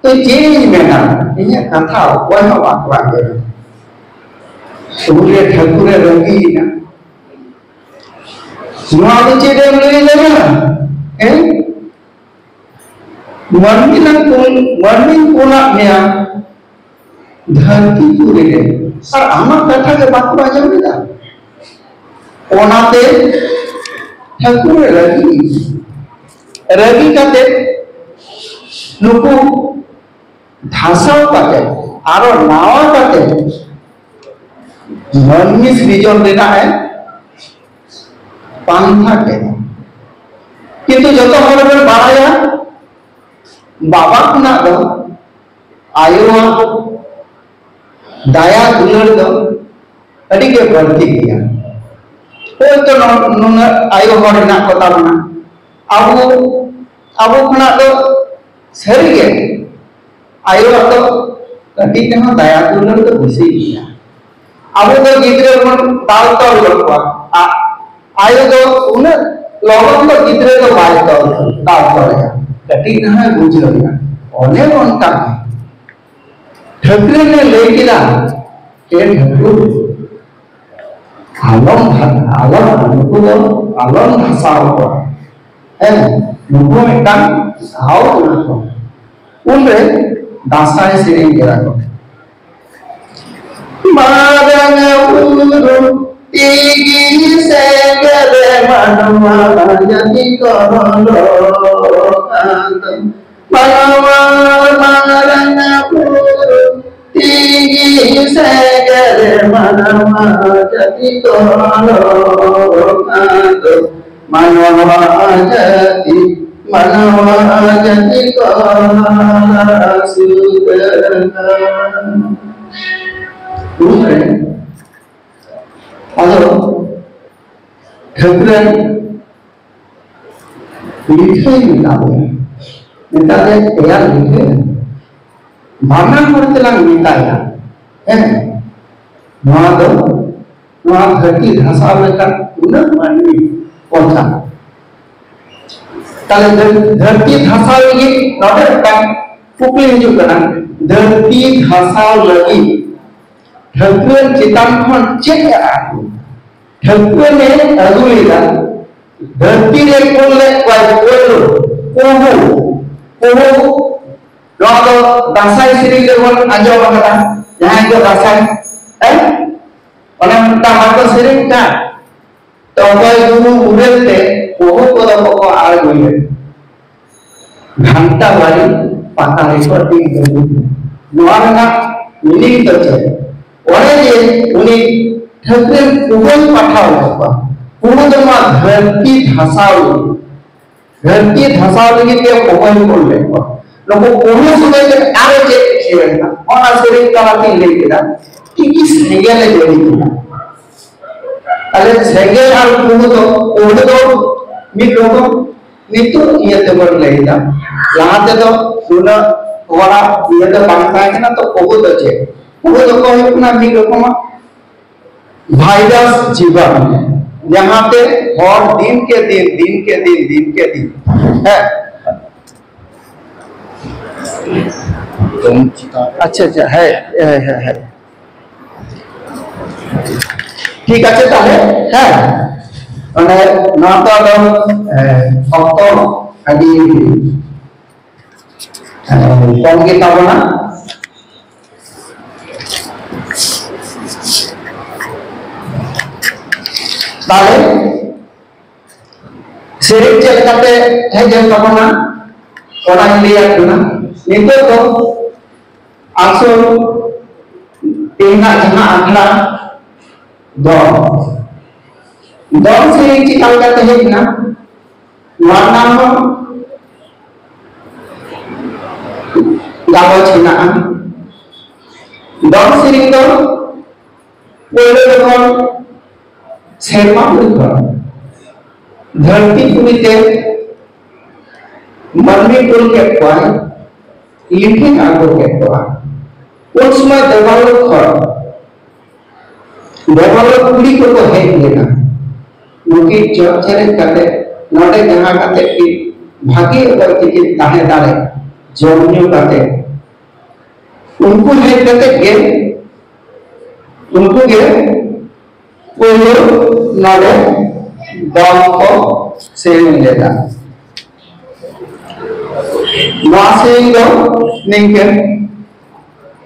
ᱛᱚ ᱪᱮᱫ ᱤᱧ ᱢᱮᱱᱟ? ᱤᱧᱟᱹᱜ ᱠᱟᱛᱷᱟ ᱚᱠᱚᱭ ᱦᱚᱸ ᱵᱟᱠᱚ ᱟᱸᱡᱚᱢᱟ᱾ ᱩᱱᱨᱮ ᱴᱷᱟᱹᱠᱩᱨᱮ ᱨᱟᱹᱜᱤᱭᱮᱱᱟ, ᱱᱚᱣᱟ ᱫᱚ ᱪᱮᱫ ᱮᱢ ᱞᱟᱹᱭ ᱞᱮᱱᱟ? ᱦᱮᱸ? ᱢᱟᱹᱱᱢᱤ ᱞᱟᱝ ᱠᱩᱞ, ᱢᱟᱹᱱᱢᱤᱧ ᱠᱩᱞᱟᱜ ᱢᱮᱭᱟ ᱫᱷᱟᱹᱨᱛᱤ ᱯᱩᱨᱤ ᱨᱮ, ᱟᱨ ᱟᱢᱟᱜ ᱠᱟᱛᱷᱟ ᱜᱮ ᱵᱟᱠᱚ ᱟᱸᱡᱚᱢ ᱮᱫᱟ᱾ ᱚᱱᱟᱛᱮ ᱴᱷᱟᱹᱠᱩᱨ ᱮ ᱨᱟᱹᱜᱤ, ᱨᱟᱹᱜᱤ ᱠᱟᱛᱮ ᱱᱩᱠᱩ ᱫᱷᱟᱥᱟᱣ ᱠᱟᱛᱮ, ᱟᱨᱚ ᱱᱟᱣᱟ ᱠᱟᱛᱮ ᱢᱟᱹᱱᱢᱤ ᱥᱤᱨᱡᱚᱱ ᱨᱮᱱᱟᱜ ᱮ ᱯᱟᱱᱛᱷᱟ ᱠᱮᱫᱟ᱾ ᱠᱤᱱᱛᱩ ᱡᱚᱛᱚ ᱦᱚᱲ ᱵᱚᱱ ᱵᱟᱲᱟᱭᱟ, ᱵᱟᱵᱟ ᱠᱷᱚᱱᱟᱜ ᱫᱚ ᱟᱭᱳᱣᱟᱜ ᱫᱟᱭᱟ ᱫᱩᱞᱟᱹᱲ ᱫᱚ ᱟᱹᱰᱤ ᱜᱮ ᱵᱟᱹᱲᱛᱤ ᱜᱮᱭᱟ᱾ ᱦᱳᱭᱛᱳ ᱱᱚ-, ᱱᱩᱱᱟᱹᱜ ᱟᱭᱳ ᱦᱚᱲ ᱦᱮᱱᱟᱜ ᱠᱚ ᱛᱟᱵᱚᱱᱟ, ᱟᱵᱚ, ᱟᱵᱚ ᱠᱷᱚᱱᱟᱜ ᱫᱚ ᱥᱟᱹᱨᱤᱜᱮ ᱟᱭᱳᱣᱟᱜ ᱫᱚ ᱠᱟᱹᱴᱤᱡ ᱨᱮᱦᱚᱸ ᱫᱟᱭᱟ ᱫᱩᱞᱟᱹᱲ ᱫᱚ ᱵᱮᱥᱤ ᱜᱮᱭᱟ᱾ ᱟᱵᱚ ᱫᱚ ᱜᱤᱫᱽᱨᱟᱹ ᱵᱚᱱ ᱫᱟᱞ ᱛᱚᱞ ᱜᱚᱫ ᱠᱚᱣᱟ, ᱟ-, ᱟᱭᱳ ᱫᱚ ᱩᱱᱟᱹᱜ ᱞᱚᱜᱚᱱ ᱫᱚ ᱜᱤᱫᱽᱨᱟᱹ ᱫᱚ ᱵᱟᱭ ᱛᱚᱞ, ᱫᱟᱞ ᱛᱚᱞᱮᱭᱟ, ᱠᱟᱹᱴᱤᱡ ᱨᱮᱦᱚᱸᱭ ᱵᱩᱡᱷᱟᱹᱣᱮᱭᱟ᱾ ᱚᱱᱮ ᱚᱱᱠᱟ ᱜᱮ ᱴᱷᱟᱹᱠᱨᱟᱹᱱ ᱮ ᱞᱟᱹᱭ ᱠᱮᱫᱟ, ᱮ ᱴᱷᱟᱹᱠᱩᱨ, ᱟᱞᱚᱢ ᱫᱷᱟ-, ᱟᱞᱚᱢ, ᱱᱩᱠᱩ ᱫᱚ ᱟᱞᱚᱢ ᱫᱷᱟᱥᱟᱣ ᱠᱚᱣᱟ᱾ ᱦᱮᱸ, ᱱᱩᱠᱩ ᱢᱤᱫᱴᱟᱝ ᱫᱷᱟᱣ ᱮᱢᱟ ᱠᱚ᱾ ᱩᱱᱨᱮ ᱫᱟᱸᱥᱟᱭ ᱥᱮᱨᱮᱧ ᱠᱮᱫᱟ ᱠᱚ᱾ ᱢᱟᱨᱟᱝ ᱵᱩᱨᱩ ᱛᱤᱜᱤ ᱥᱮᱸᱜᱮᱞ ᱨᱮ ᱢᱟᱱᱣᱟ ᱡᱟᱹᱛᱤ ᱠᱚ ᱞᱚ ᱠᱟᱱ ᱫᱚ᱾ ᱢᱟᱱᱣᱟ ᱢᱟᱨᱟᱝ ᱵᱩᱨᱩ ᱛᱤᱜᱤ ᱥᱮᱸᱜᱮᱞ ᱨᱮ ᱢᱟᱱᱣᱟ ᱡᱟᱹᱛᱤ ᱠᱚ ᱞᱚ ᱠᱟᱱ ᱫᱚ᱾ ᱢᱟᱱᱣᱟ ᱡᱟᱹᱛᱤ, ᱢᱟᱱᱣᱟ ᱡᱟᱹᱛᱤ ᱠᱚ ᱥᱩᱫᱷᱟᱹᱨ᱾ ᱩᱱᱨᱮ ᱟᱫᱚ ᱴᱷᱟᱹᱠᱨᱟᱹᱱ ᱞᱤᱠᱷᱟᱹᱭ ᱢᱮᱛᱟ ᱵᱚᱱᱟ᱾ ᱱᱮᱛᱟᱨ ᱨᱮ ᱮᱭᱟᱨ ᱞᱤᱠᱷᱟᱹᱭ ᱵᱟᱱᱟ ᱦᱚᱲ ᱛᱮᱞᱟᱝ ᱢᱮᱛᱟᱭᱟ, ᱦᱮᱸ, ᱱᱚᱣᱟ ᱫᱚ, ᱱᱚᱣᱟ ᱫᱷᱟᱹᱨᱛᱤ ᱫᱷᱟᱥᱟᱣ ᱞᱮᱠᱟᱱ ᱩᱱᱟᱹᱜ ᱢᱟᱹᱱᱢᱤ ᱠᱚ ᱪᱟᱞᱟᱜ᱾ ᱛᱟᱦᱞᱮ ᱫᱷᱟᱹᱨ-, ᱫᱷᱟᱹᱨᱛᱤ ᱫᱷᱟᱥᱟᱣ ᱞᱟᱹᱜᱤᱫ ᱱᱚᱰᱮ ᱢᱤᱫᱴᱟᱝ ᱠᱩᱠᱞᱤ ᱦᱤᱡᱩᱜ ᱠᱟᱱᱟ, ᱫᱷᱟᱹᱨᱛᱤ ᱫᱷᱟᱥᱟᱣ ᱞᱟᱹᱜᱤᱫ ᱴᱷᱟᱹᱠᱨᱟᱹᱱ ᱪᱮᱛᱟᱱ ᱠᱷᱚᱱ ᱪᱮᱫ ᱮ ᱟᱹᱜᱩ? ᱴᱷᱟᱹᱠᱨᱟᱹᱱ ᱮ ᱟᱹᱜᱩ ᱞᱮᱫᱟ, ᱫᱷᱟᱹᱨᱛᱤ ᱨᱮ ᱠᱩᱞ ᱞᱮᱫ ᱠᱚᱣᱟᱭ ᱯᱳᱭᱞᱳ ᱠᱩᱦᱩ᱾ ᱠᱩᱦᱩ, ᱱᱚᱣᱟ ᱫᱚ ᱫᱟᱸᱥᱟᱭ ᱥᱮᱨᱮᱧ ᱨᱮᱵᱚᱱ ᱟᱸᱡᱚᱢ ᱟᱠᱟᱫᱟ᱾ ᱡᱟᱦᱟᱸᱭ ᱫᱚ ᱫᱟᱸᱥᱟᱭ, ᱦᱮᱸ? ᱚᱱᱟ ᱢᱤᱫᱴᱟᱝ ᱵᱟᱠᱚ ᱥᱮᱨᱮᱧ ᱠᱟᱱ, ᱛᱚᱠᱚᱭ ᱜᱩᱨᱩ ᱩᱨᱟᱹᱞ ᱛᱮ ᱵᱚᱦᱚᱜ ᱠᱚᱫᱚ ᱠᱚ ᱟᱬᱜᱚᱭᱟ᱾ ᱜᱷᱟᱱᱴᱟ ᱵᱟᱲᱤ ᱯᱟᱛᱟ ᱨᱮᱠᱚ ᱛᱤᱸᱜᱩ᱾ ᱱᱚᱣᱟ ᱨᱮᱱᱟᱜ meaning ᱫᱚ ᱪᱮᱫ? ᱚᱱᱮ ᱡᱮ ᱩᱱᱤ ᱴᱷᱟᱹᱠᱨᱟᱹᱱ ᱠᱩᱦᱩᱭ ᱯᱟᱴᱷᱟᱣ ᱞᱮᱫ ᱠᱚᱣᱟ, ᱠᱩᱦᱩ ᱫᱚ ᱱᱚᱣᱟ ᱫᱷᱟᱹᱨᱛᱤ ᱫᱷᱟᱥᱟᱣ ᱞᱟᱹᱜᱤᱫ, ᱫᱷᱟᱹᱨᱛᱤ ᱫᱷᱟᱥᱟᱣ ᱞᱟᱹᱜᱤᱫ ᱜᱮ ᱠᱚᱦᱚᱭ ᱠᱚ ᱞᱮᱫ ᱠᱚᱣᱟ᱾ ᱱᱩᱠᱩ ᱠᱩᱦᱩ ᱥᱚᱢᱚᱭ ᱨᱮ ᱟᱨᱚ ᱪᱮᱫ ᱪᱤᱠᱟᱹᱭᱮᱱᱟ? ᱚᱱᱟ ᱥᱮᱨᱮᱧ ᱛᱟᱞᱟᱛᱤᱧ ᱞᱟᱹᱭ ᱠᱮᱫᱟ, ᱛᱤᱠᱤ ᱥᱮᱸᱜᱮᱞ ᱮ ᱡᱟᱹᱲᱤ ᱠᱮᱫᱟ᱾ ᱛᱟᱦᱞᱮ ᱥᱮᱸᱜᱮᱞ ᱟᱨ ᱠᱩᱦᱩ ᱫᱚ, ᱠᱩᱦᱩ ᱫᱚ ᱢᱤᱫ ᱨᱚᱠᱚᱢ ᱱᱤᱛᱚᱜ ᱤᱭᱟᱹ ᱛᱮᱵᱚᱱ ᱞᱟᱹᱭ ᱮᱫᱟ᱾ ᱞᱟᱦᱟ ᱛᱮᱫᱚ ᱩᱱᱟᱹᱜ ᱦᱚᱲᱟᱜ ᱤᱭᱟᱹ ᱫᱚ ᱵᱟᱝ ᱛᱟᱦᱮᱸ ᱠᱟᱱᱟ, ᱛᱚ ᱠᱩᱦᱩ ᱫᱚ ᱪᱮᱫ? ᱠᱩᱦᱩ ᱫᱚᱠᱚ ᱦᱩᱭᱩᱜ ᱠᱟᱱᱟ ᱢᱤᱫ ᱨᱚᱠᱚᱢᱟᱜ ᱵᱷᱟᱭᱨᱟᱥ ᱡᱤᱵᱟᱱᱩ, ᱡᱟᱦᱟᱸᱛᱮ ᱦᱚᱲ ᱫᱤᱱ ᱠᱮ ᱫᱤᱱ, ᱫᱤᱱ ᱠᱮ ᱫᱤᱱ, ᱫᱤᱱ ᱠᱮ ᱫᱤᱱ, ᱦᱮᱸ, ᱟᱪᱪᱷᱟ, ᱟᱪᱪᱷᱟ, ᱦᱮᱸ, ᱦᱮᱸ, ᱦᱮᱸ, ᱦᱮᱸ᱾ ᱴᱷᱤᱠ ᱟᱪᱷᱮ, ᱛᱟᱦᱞᱮ, ᱦᱮᱸ, ᱢᱟᱱᱮ, ᱱᱚᱣᱟ ᱫᱚ ᱟᱫᱚ, ᱮ, ᱚᱠᱛᱚ ᱟᱹᱰᱤ, ᱮ, ᱠᱚᱢ ᱜᱮ ᱛᱟᱵᱚᱱᱟ᱾ ᱛᱟᱦᱞᱮ ᱥᱮᱨᱮᱧ ᱪᱮᱫ ᱞᱮᱠᱟᱛᱮ ᱦᱮᱡ ᱮᱱ ᱛᱟᱵᱚᱱᱟ, ᱚᱱᱟᱧ ᱞᱟᱹᱭᱟᱫ ᱵᱚᱱᱟ᱾ ᱱᱤᱛᱚᱜ ᱫᱚ ᱟᱥᱚᱞ ᱛᱮᱦᱮᱧᱟᱜ ᱡᱟᱦᱟᱸ ᱟᱠᱷᱲᱟ, ᱫᱚᱝ, ᱫᱚᱝ ᱥᱮᱨᱮᱧ ᱪᱮᱫ ᱞᱮᱠᱟᱛᱮ ᱦᱮᱡ ᱮᱱᱟ, ᱱᱚᱣᱟ ᱨᱮᱱᱟᱜ ᱦᱚᱸ ᱜᱟᱞᱚᱪ ᱢᱮᱱᱟᱜᱼᱟ᱾ ᱫᱚᱝ ᱥᱮᱨᱮᱧ ᱫᱚ ᱯᱳᱭᱞᱳ ᱡᱚᱠᱷᱚᱱ ᱥᱮᱨᱢᱟ ᱯᱩᱨᱤ ᱠᱷᱚᱱ ᱫᱷᱟᱹᱨᱛᱤ ᱯᱩᱨᱤ ᱛᱮ ᱢᱟᱹᱱᱢᱤ ᱠᱩᱞ ᱠᱮᱫ ᱠᱚᱣᱟᱭ, ᱞᱤᱯᱤᱱ ᱟᱬᱜᱚ ᱠᱮᱫ ᱠᱚᱣᱟ, ᱩᱱ ᱥᱚᱢᱚᱭ ᱫᱮᱵᱟᱞᱳᱠ ᱠᱷᱚᱱ ᱫᱮᱵᱟᱞᱳᱠ ᱠᱩᱲᱤ ᱠᱚᱠᱚ ᱦᱮᱡ ᱞᱮᱱᱟ᱾ ᱱᱩᱠᱤᱱ ᱪᱚᱨᱪᱟ ᱨᱮ ᱠᱟᱛᱮ ᱱᱚᱰᱮ ᱡᱟᱦᱟᱸ ᱠᱟᱛᱮ ᱠᱤᱱ ᱵᱷᱟᱹᱜᱤ ᱚᱠᱚᱡ ᱛᱮᱠᱤᱱ ᱛᱟᱦᱮᱸ ᱫᱟᱲᱮ, ᱡᱚᱢ ᱧᱩ ᱠᱟᱛᱮ, ᱩᱱᱠᱩ ᱦᱮᱡ ᱠᱟᱛᱮ ᱜᱮ ᱩᱱᱠᱩ ᱜᱮ ᱯᱳᱭᱞᱳ ᱱᱚᱰᱮ ᱫᱚᱝ ᱠᱚ ᱥᱮᱨᱮᱧ ᱞᱮᱫᱟ᱾ ᱱᱚᱣᱟ ᱥᱮᱨᱮᱧ ᱫᱚ ᱱᱤᱝᱠᱟᱹ,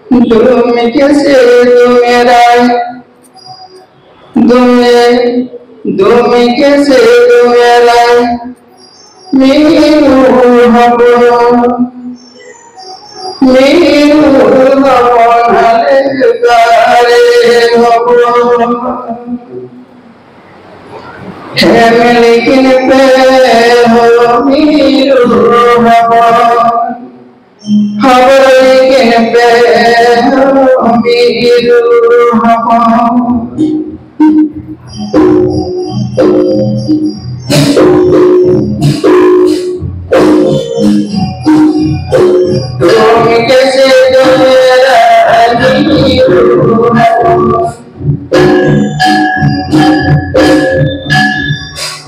ᱫᱩᱢ ᱠᱮᱥᱮ ᱫᱩᱢᱮᱨᱟᱭ, ᱫᱩᱢᱮ, ᱫᱩᱢ ᱠᱮᱥᱮ ᱫᱩᱢᱮᱨᱟᱭ, ᱢᱤᱨᱩ ᱦᱚᱯᱚᱱ, ᱢᱤᱨᱩ ᱦᱚᱯᱚᱱ, ᱟᱞᱮ ᱫᱟᱨᱮ ᱦᱚᱯᱚᱱ᱾ ᱦᱮᱢ ᱞᱮᱠᱤᱱ ᱯᱮ ᱦᱚ ᱢᱤᱨᱩ ᱦᱚᱯᱚᱱ, ᱦᱚᱵᱚᱨ ᱞᱮᱠᱤᱱ ᱯᱮ ᱦᱚ ᱢᱤᱨᱩ ᱦᱚᱯᱚᱱ᱾ तुम कैसे दो मेरा हीरो हो।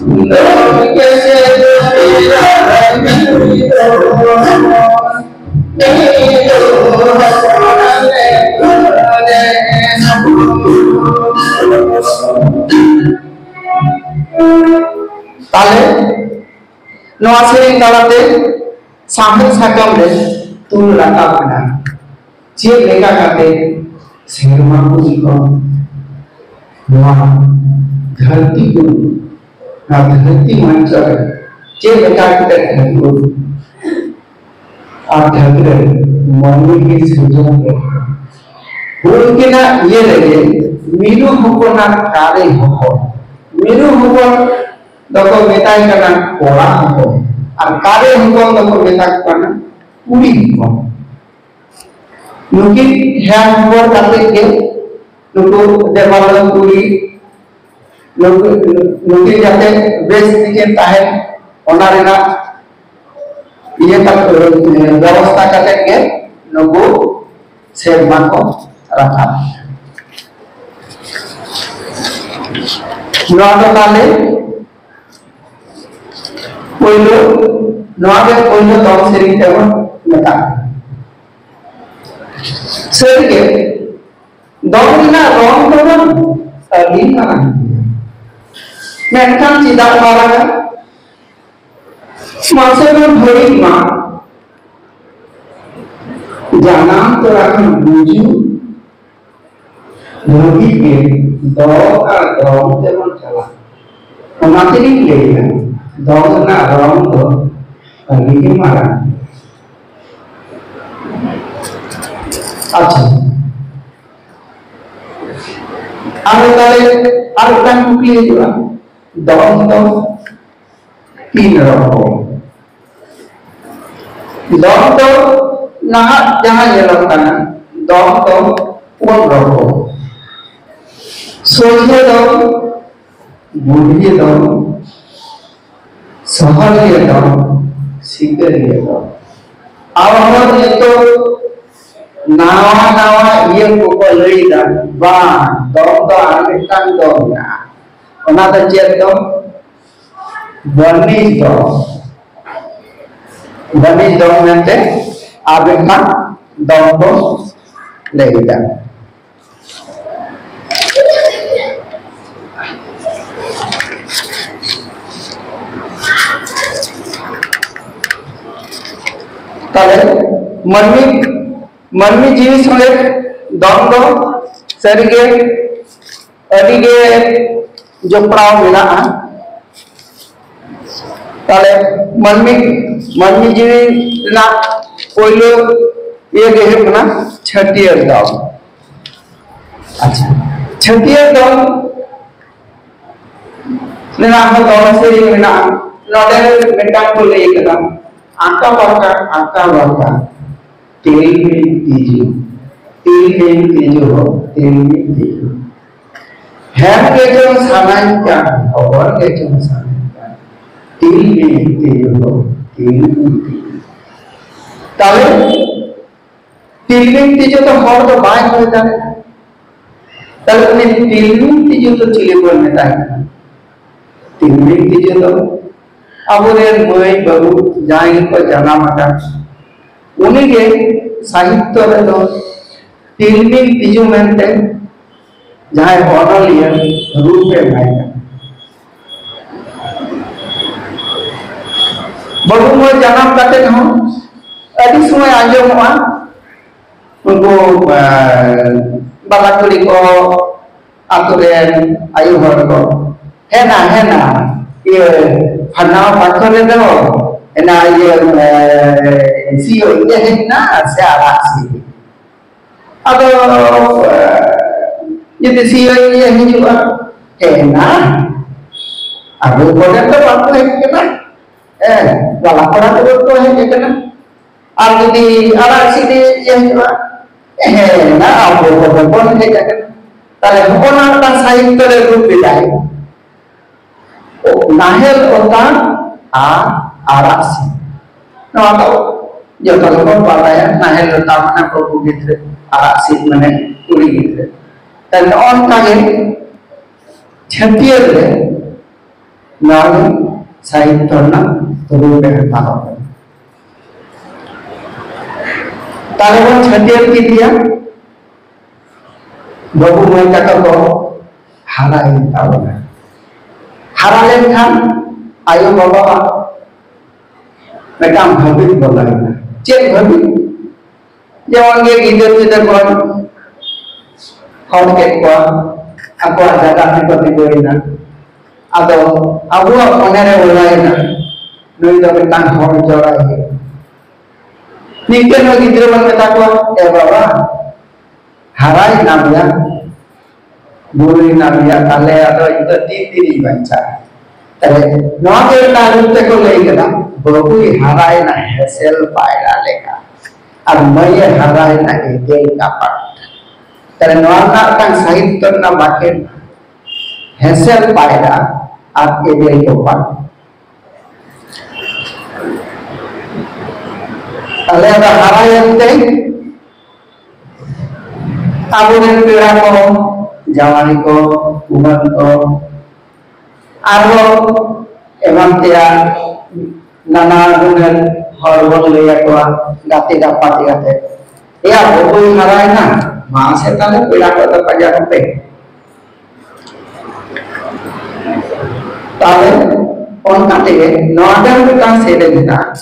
तुम कैसे दो मेरा हीरो हो। हीरो हो। ᱛᱟᱦᱞᱮ ᱱᱚᱣᱟ ᱥᱮᱨᱮᱧ ᱛᱟᱞᱟᱛᱮ ᱥᱟᱶᱦᱮᱫ ᱥᱟᱠᱟᱢ ᱨᱮ ᱛᱩᱞ ᱨᱟᱠᱟᱵ ᱮᱱᱟ᱾ ᱪᱮᱫ ᱞᱮᱠᱟ ᱠᱟᱛᱮ ᱥᱮᱨᱢᱟ ᱯᱩᱨᱤ ᱠᱷᱚᱱ ᱱᱚᱣᱟ ᱫᱷᱟᱹᱨᱛᱤ ᱠᱚ, ᱱᱚᱣᱟ ᱫᱷᱟᱹᱨᱛᱤ ᱢᱚᱧᱪᱚ ᱨᱮ ᱪᱮᱫ ᱞᱮᱠᱟ ᱠᱟᱛᱮ ᱴᱷᱟᱹᱠᱩᱨ ᱟᱨ ᱴᱷᱟᱹᱠᱨᱟᱹᱱ ᱢᱟᱹᱱᱢᱤ ᱠᱤᱱ ᱥᱤᱨᱡᱚᱱ ᱠᱮᱫ ᱠᱚᱣᱟ᱾ ᱩᱱᱠᱤᱱᱟᱜ ᱤᱭᱟᱹ ᱨᱮᱜᱮ ᱢᱤᱨᱩ ᱦᱚᱯᱚᱱᱟᱜ ᱠᱟᱨᱮ ᱦᱚᱯᱚᱱ, ᱢᱤᱨᱩ ᱦᱚᱯᱚᱱ ᱫᱚᱠᱚ ᱢᱮᱛᱟᱭ ᱠᱟᱱᱟ ᱠᱚᱲᱟ ᱦᱚᱯᱚᱱ, ᱟᱨ ᱠᱟᱨᱮ ᱦᱚᱯᱚᱱ ᱫᱚᱠᱚ ᱢᱮᱛᱟ ᱠᱚ ᱠᱟᱱᱟ ᱠᱩᱲᱤ ᱦᱚᱯᱚᱱ᱾ ᱱᱩᱠᱤᱱ ᱦᱮᱢ ᱦᱚᱯᱚᱱ ᱠᱟᱛᱮ ᱜᱮ ᱱᱩᱠᱩ ᱫᱮᱵᱟᱞᱳᱠ ᱠᱩᱲᱤ ᱱᱩᱠᱤᱱ, ᱱᱩᱠᱤᱱ ᱡᱟᱛᱮ ᱵᱮᱥ ᱛᱮᱠᱤᱱ ᱛᱟᱦᱮᱱ, ᱚᱱᱟ ᱨᱮᱱᱟᱜ ᱤᱭᱟᱹ ᱠᱟᱛᱮ, ᱵᱮᱵᱚᱥᱛᱷᱟ ᱠᱟᱛᱮ ᱜᱮ ᱱᱩᱠᱩ ᱥᱮᱨᱢᱟ ᱠᱚ ᱨᱟᱠᱟᱵ᱾ ᱱᱚᱣᱟ ᱫᱚ ᱛᱟᱦᱞᱮ ᱯᱳᱭᱞᱳ, ᱱᱚᱣᱟ ᱜᱮ ᱯᱳᱭᱞᱳ ᱫᱚᱝ ᱥᱮᱨᱮᱧ ᱛᱮᱵᱚᱱ ᱢᱮᱛᱟᱜᱼᱟ᱾ ᱥᱟᱹᱨᱤᱜᱮ ᱫᱚᱝ ᱨᱮᱱᱟᱜ ᱨᱚᱝ ᱫᱚ ᱵᱟᱝ ᱟᱹᱰᱤ ᱢᱟᱨᱟᱝ ᱜᱮᱭᱟ᱾ ᱢᱮᱱᱠᱷᱟᱱ ᱪᱮᱫᱟᱜ ᱢᱟᱨᱟᱝᱟ? ᱢᱟᱥᱮ ᱵᱚᱱ ᱵᱷᱟᱹᱵᱤᱭ ᱢᱟ, ᱡᱟᱱᱟᱢ ᱛᱚᱨᱟ ᱠᱷᱚᱱ ᱜᱩᱡᱩᱜ ᱫᱷᱟᱹᱵᱤᱡ ᱜᱮ ᱫᱚᱝ ᱟᱨ ᱫᱚᱝ ᱛᱮᱵᱚᱱ ᱪᱟᱞᱟᱜ᱾ ᱚᱱᱟ ᱛᱮᱞᱤᱧ ᱞᱟᱹᱭᱟ, ᱫᱚᱝ ᱨᱮᱱᱟᱜ ᱨᱚᱝ ᱫᱚ ᱟᱹᱰᱤ ᱜᱮ ᱢᱟᱨᱟᱝ᱾ ᱟᱪᱪᱷᱟ, ᱟᱨ ᱛᱟᱦᱞᱮ ᱟᱨ ᱢᱤᱫᱴᱟᱝ ᱠᱩᱠᱞᱤ ᱦᱤᱡᱩᱜᱼᱟ, ᱫᱚᱝ ᱫᱚ ᱛᱤᱱ ᱨᱚᱠᱚᱢ? ᱫᱚᱝ ᱫᱚ ᱱᱟᱦᱟᱜ ᱡᱟᱦᱟᱸ ᱧᱮᱞᱚᱜ ᱠᱟᱱᱟ, ᱫᱚᱝ ᱫᱚ ᱯᱩᱱ ᱨᱚᱠᱚᱢ᱾ ᱥᱚᱡᱷᱮ ᱫᱚᱝ, ᱵᱩᱰᱷᱤ ᱫᱚᱝ, ᱥᱚᱦᱚᱨᱤᱭᱟᱹ ᱫᱚᱝ, ᱥᱤᱠᱟᱹᱨᱤᱭᱟᱹ ᱫᱚᱝ᱾ ᱟᱨᱦᱚᱸ ᱱᱤᱛᱚᱜ ᱱᱟᱣᱟ ᱱᱟᱣᱟ ᱤᱭᱟᱹ ᱠᱚᱠᱚ ᱞᱟᱹᱭᱫᱟ, ᱵᱟᱝ, ᱫᱚᱝ ᱫᱚ ᱟᱨ ᱢᱤᱫᱴᱟᱝ ᱫᱚᱝ ᱢᱮᱱᱟᱜᱼᱟ᱾ ᱚᱱᱟ ᱫᱚ ᱪᱮᱫ ᱫᱚᱝ? ᱵᱟᱹᱱᱤᱡ ᱫᱚᱝ᱾ ᱵᱟᱹᱱᱤᱡ ᱫᱚᱝ ᱢᱮᱱᱛᱮ ᱟᱨ ᱢᱤᱫᱴᱟᱝ ᱫᱚᱝ ᱠᱚ ᱞᱟᱹᱭ ᱮᱫᱟ᱾ ᱛᱟᱦᱞᱮ ᱢᱟᱹᱱᱢᱤ, ᱢᱟᱹᱱᱢᱤ ᱡᱤᱣᱤ ᱥᱚᱸᱜᱮ ᱫᱚᱝ ᱫᱚ ᱥᱟᱹᱨᱤᱜᱮ ᱟᱹᱰᱤᱜᱮ ᱡᱚᱯᱲᱟᱣ ᱢᱮᱱᱟᱜᱼᱟ᱾ ᱛᱟᱦᱞᱮ ᱢᱟᱹᱱᱢᱤ ᱢᱟᱹᱱᱢᱤ ᱡᱤᱣᱤ ᱨᱮᱱᱟᱜ ᱯᱳᱭᱞᱳ ᱤᱭᱟᱹ ᱜᱮ ᱦᱩᱭᱩᱜ ᱠᱟᱱᱟ ᱪᱷᱟᱹᱴᱭᱟᱹᱨ ᱫᱚᱱ᱾ ᱟᱪᱪᱷᱟ, ᱪᱷᱟᱹᱴᱭᱟᱹᱨ ᱫᱚᱱ ᱨᱮᱱᱟᱜ ᱦᱚᱸ ᱫᱚᱱ ᱥᱮᱨᱮᱧ ᱢᱮᱱᱟᱜᱼᱟ᱾ ᱱᱚᱰᱮ ᱢᱤᱫᱴᱟᱝ ᱠᱚ ᱞᱟᱹᱭ ᱠᱟᱫᱟ, ᱟᱸᱠᱟ ᱵᱟᱸᱠᱟ ᱟᱸᱠᱟ ᱵᱟᱸᱠᱟ ᱛᱤᱞᱢᱤᱧ ᱛᱤᱡᱩ, ᱛᱤᱞᱢᱤᱧ ᱛᱤᱡᱩ ᱦᱚᱸ ᱛᱤᱞᱢᱤᱧ ᱛᱤᱡᱩ᱾ ᱦᱮᱢ ᱜᱮᱪᱚᱝ ᱥᱟᱱᱟᱧ ᱠᱟᱱ, ᱦᱚᱵᱚᱨ ᱜᱮᱪᱚᱝ ᱥᱟᱱᱟᱧ ᱠᱟᱱ, ᱛᱤᱞᱢᱤᱧ ᱛᱤᱡᱩ ᱦᱚᱸ ᱛᱤᱞᱢᱤᱧ ᱛᱤᱡᱩ᱾ ᱛᱟᱦᱞᱮ ᱛᱤᱞᱢᱤᱧ ᱛᱤᱡᱩ ᱫᱚ ᱦᱚᱲ ᱫᱚ ᱵᱟᱭ ᱦᱩᱭ ᱫᱟᱲᱮᱭᱟᱜᱼᱟ᱾ ᱛᱟᱦᱞᱮ ᱩᱱᱤ ᱛᱤᱞᱢᱤᱧ ᱛᱤᱡᱩ ᱫᱚ ᱪᱤᱞᱤ ᱵᱚᱱ ᱢᱮᱛᱟᱭ ᱠᱟᱱᱟ? ᱛᱤᱞᱢᱤᱧ ᱛᱤᱡᱩ ᱫᱚ ᱟᱵᱚᱨᱮᱱ ᱢᱟᱹᱭ ᱵᱟᱹᱵᱩ ᱡᱟᱦᱟᱸᱭ ᱜᱮᱠᱚ ᱡᱟᱱᱟᱢ ᱟᱠᱟᱱ, ᱩᱱᱤᱜᱮ ᱥᱟᱦᱤᱛᱛᱚ ᱨᱮᱫᱚ ᱛᱤᱞᱢᱤᱧ ᱛᱤᱡᱩ ᱢᱮᱱᱛᱮ ᱡᱟᱦᱟᱸᱭ ᱚᱱᱚᱞᱤᱭᱟᱹ ᱨᱩᱯ ᱮ ᱮᱢᱟᱭ ᱠᱟᱱᱟ᱾ ᱵᱟᱹᱵᱩ ᱢᱟᱹᱭ ᱡᱟᱱᱟᱢ ᱠᱟᱛᱮ ᱦᱚᱸ ᱟᱹᱰᱤ ᱥᱚᱢᱚᱭ ᱟᱸᱡᱚᱢᱚᱜᱼᱟ, ᱩᱱᱠᱩ ᱵᱟᱞᱟ ᱠᱩᱲᱤ ᱠᱚ, ᱟᱛᱳ ᱨᱮᱱ ᱟᱭᱳ ᱦᱚᱲ ᱠᱚ, ᱦᱮᱱᱟ ᱦᱮᱱᱟ ᱤᱭᱟᱹ ᱯᱷᱟᱱᱟ ᱯᱟᱛᱷᱚᱨ ᱨᱮᱫᱚ ᱦᱮᱱᱟ ᱤᱭᱟᱹ ᱥᱤᱭᱳ ᱤᱭᱟᱹ ᱦᱮᱡ ᱮᱱᱟ ᱥᱮ ᱟᱲᱟᱜ ᱥᱤ? ᱟᱫᱚ ᱡᱩᱫᱤ ᱥᱤᱭᱳ ᱤᱭᱟᱹ ᱦᱤᱡᱩᱜᱼᱟ, ᱦᱮᱱᱟ ᱟᱵᱚ ᱠᱚᱨᱮ ᱫᱚ ᱵᱟᱠᱚ ᱦᱮᱡ ᱠᱟᱱᱟ᱾ ᱦᱮᱸ, ᱵᱟᱞᱟ ᱠᱚᱲᱟ ᱠᱚ ᱠᱚ ᱦᱮᱡ ᱟᱠᱟᱱᱟ᱾ ᱟᱨ ᱡᱩᱫᱤ ᱟᱲᱟᱜ ᱥᱤᱫ ᱤᱭᱟᱹ ᱦᱩᱭᱩᱜᱼᱟ, ᱦᱮᱸ, ᱟᱵᱚ ᱠᱚᱫᱚ ᱵᱚᱱ ᱦᱮᱡ ᱟᱠᱟᱱᱟ᱾ ᱛᱟᱦᱞᱮ ᱦᱚᱯᱚᱱᱟᱜ ᱢᱤᱫᱴᱟᱝ ᱥᱟᱦᱤᱛᱛᱚ ᱨᱮ ᱨᱩᱯ ᱮᱫᱟᱭ, ᱱᱟᱦᱮᱞ ᱚᱛᱟ ᱟᱨ ᱟᱲᱟᱜ ᱥᱤᱫ᱾ ᱱᱚᱣᱟ ᱫᱚ ᱡᱚᱛᱚ ᱜᱮᱵᱚᱱ ᱵᱟᱲᱟᱭᱟ, ᱱᱟᱦᱮᱞ ᱚᱛᱟ ᱢᱟᱱᱮ ᱵᱟᱹᱵᱩ ᱜᱤᱫᱽᱨᱟᱹ, ᱟᱲᱟᱜ ᱥᱤᱫ ᱢᱟᱱᱮ ᱠᱩᱲᱤ ᱜᱤᱫᱽᱨᱟᱹ᱾ ᱛᱟᱦᱞᱮ ᱱᱚᱜᱼᱚ ᱱᱚᱝᱠᱟ ᱜᱮ ᱪᱷᱟᱹᱴᱭᱟᱹᱨ ᱨᱮ ᱱᱚᱣᱟ ᱫᱚ ᱥᱟᱦᱤᱛᱛᱚ ᱨᱮᱱᱟᱜ ᱨᱩᱯ ᱮ ᱦᱟᱛᱟᱣ ᱠᱟᱫᱟ᱾ ᱛᱟᱦᱞᱮ ᱵᱚᱱ ᱪᱷᱟᱹᱴᱭᱟᱹᱨ ᱠᱮᱫᱮᱭᱟ, ᱵᱟᱹᱵᱩ ᱢᱟᱹᱭ ᱛᱟᱠᱚ ᱠᱚ ᱦᱟᱨᱟᱭᱮᱱ ᱛᱟᱵᱚᱱᱟ᱾ ᱦᱟᱨᱟ ᱞᱮᱱᱠᱷᱟᱱ ᱟᱭᱳ ᱵᱟᱵᱟᱣᱟᱜ ᱢᱤᱫᱴᱟᱝ ᱵᱷᱟᱹᱵᱤᱛ ᱵᱚᱞᱚᱭᱮᱱᱟ᱾ ᱪᱮᱫ ᱵᱷᱟᱹᱵᱤᱛ? ᱡᱮᱢᱚᱱ ᱜᱮ ᱜᱤᱫᱟᱹᱨ ᱯᱤᱫᱟᱹᱨ ᱵᱚᱱ ᱦᱚᱲ ᱠᱮᱫ ᱠᱚᱣᱟ, ᱟᱠᱚᱣᱟᱜ ᱡᱟᱭᱜᱟ ᱛᱮᱠᱚ ᱛᱤᱸᱜᱩᱭᱮᱱᱟ᱾ ᱟᱫᱚ ᱟᱵᱚᱣᱟᱜ ᱢᱚᱱᱮ ᱨᱮ ᱚᱞᱟᱭᱮᱱᱟ, ᱱᱩᱭ ᱫᱚ ᱢᱤᱫᱴᱟᱝ ᱦᱚᱲ ᱡᱚᱲᱟᱭ ᱦᱩᱭᱩᱜᱼᱟ᱾ ᱱᱤᱝᱠᱟᱹᱱ ᱦᱚᱸ ᱜᱤᱫᱽᱨᱟᱹ ᱵᱚᱱ ᱢᱮᱛᱟ ᱠᱚᱣᱟ, "ᱮ ᱵᱟᱵᱟ, ᱦᱟᱨᱟᱭᱮᱱᱟᱢ ᱭᱟ, ᱵᱩᱨᱩᱭᱮᱱᱟᱢ ᱭᱟ, ᱛᱟᱦᱞᱮ ᱟᱫᱚ ᱤᱧ ᱫᱚ ᱛᱤᱱ ᱫᱤᱱᱤᱧ ᱵᱟᱧᱪᱟᱜᱼᱟ?" ᱛᱟᱦᱞᱮ ᱱᱚᱣᱟ ᱜᱮ ᱢᱤᱫᱴᱟᱝ ᱨᱩᱯ ᱛᱮᱠᱚ ᱞᱟᱹᱭ ᱠᱟᱫᱟ, "ᱵᱟᱹᱵᱩᱭ ᱦᱟᱨᱟᱭᱮᱱᱟ ᱦᱮᱸᱥᱮᱞ ᱯᱟᱭᱨᱟ ᱞᱮᱠᱟ, ᱟᱨ ᱢᱟᱹᱭᱮ ᱦᱟᱨᱟᱭᱮᱱᱟ ᱮᱫᱮᱞ ᱠᱟᱯᱟᱴ᱾" ᱛᱟᱦᱞᱮ ᱱᱚᱣᱟ ᱨᱮᱱᱟᱜ ᱢᱤᱫᱴᱟᱝ ᱥᱟᱦᱤᱛᱛᱚ ᱨᱮᱱᱟᱜ ᱵᱟᱠᱷᱮᱬ, ᱦᱮᱸᱥᱮᱞ ᱯᱟᱭᱨᱟ ᱟᱨ ᱮᱫᱮᱞ ᱠᱟᱯᱟᱴ᱾ ᱛᱟᱦᱞᱮ ᱟᱫᱚ ᱦᱟᱨᱟᱭᱮᱱ ᱛᱮ ᱟᱵᱚᱨᱮᱱ ᱯᱮᱲᱟ ᱠᱚ, ᱡᱟᱶᱟᱭ ᱠᱚ, ᱠᱩᱢᱟᱹᱝ ᱠᱚ, ᱟᱨᱦᱚᱸ ᱮᱢᱟᱱ ᱛᱮᱭᱟᱜ ᱱᱟᱱᱟ ᱦᱩᱱᱟᱹᱨ ᱦᱚᱲ ᱵᱚᱱ ᱞᱟᱹᱭ ᱟᱠᱚᱣᱟ, ᱜᱟᱛᱮ ᱜᱟᱯᱟᱛᱮ ᱠᱟᱛᱮ, "ᱮᱭᱟ, ᱵᱟᱹᱵᱩᱭ ᱦᱟᱨᱟᱭᱮᱱᱟ, ᱢᱟ ᱥᱮ ᱛᱟᱦᱞᱮ ᱯᱮᱲᱟ ᱠᱚ ᱫᱚ ᱯᱟᱸᱡᱟ ᱠᱚᱯᱮ᱾" ᱛᱟᱦᱞᱮ ᱚᱱᱠᱟ ᱛᱮᱜᱮ ᱱᱚᱣᱟ ᱫᱚ ᱢᱤᱫᱴᱟᱝ ᱥᱮᱨᱮᱧ ᱢᱮᱱᱟᱜᱼᱟ,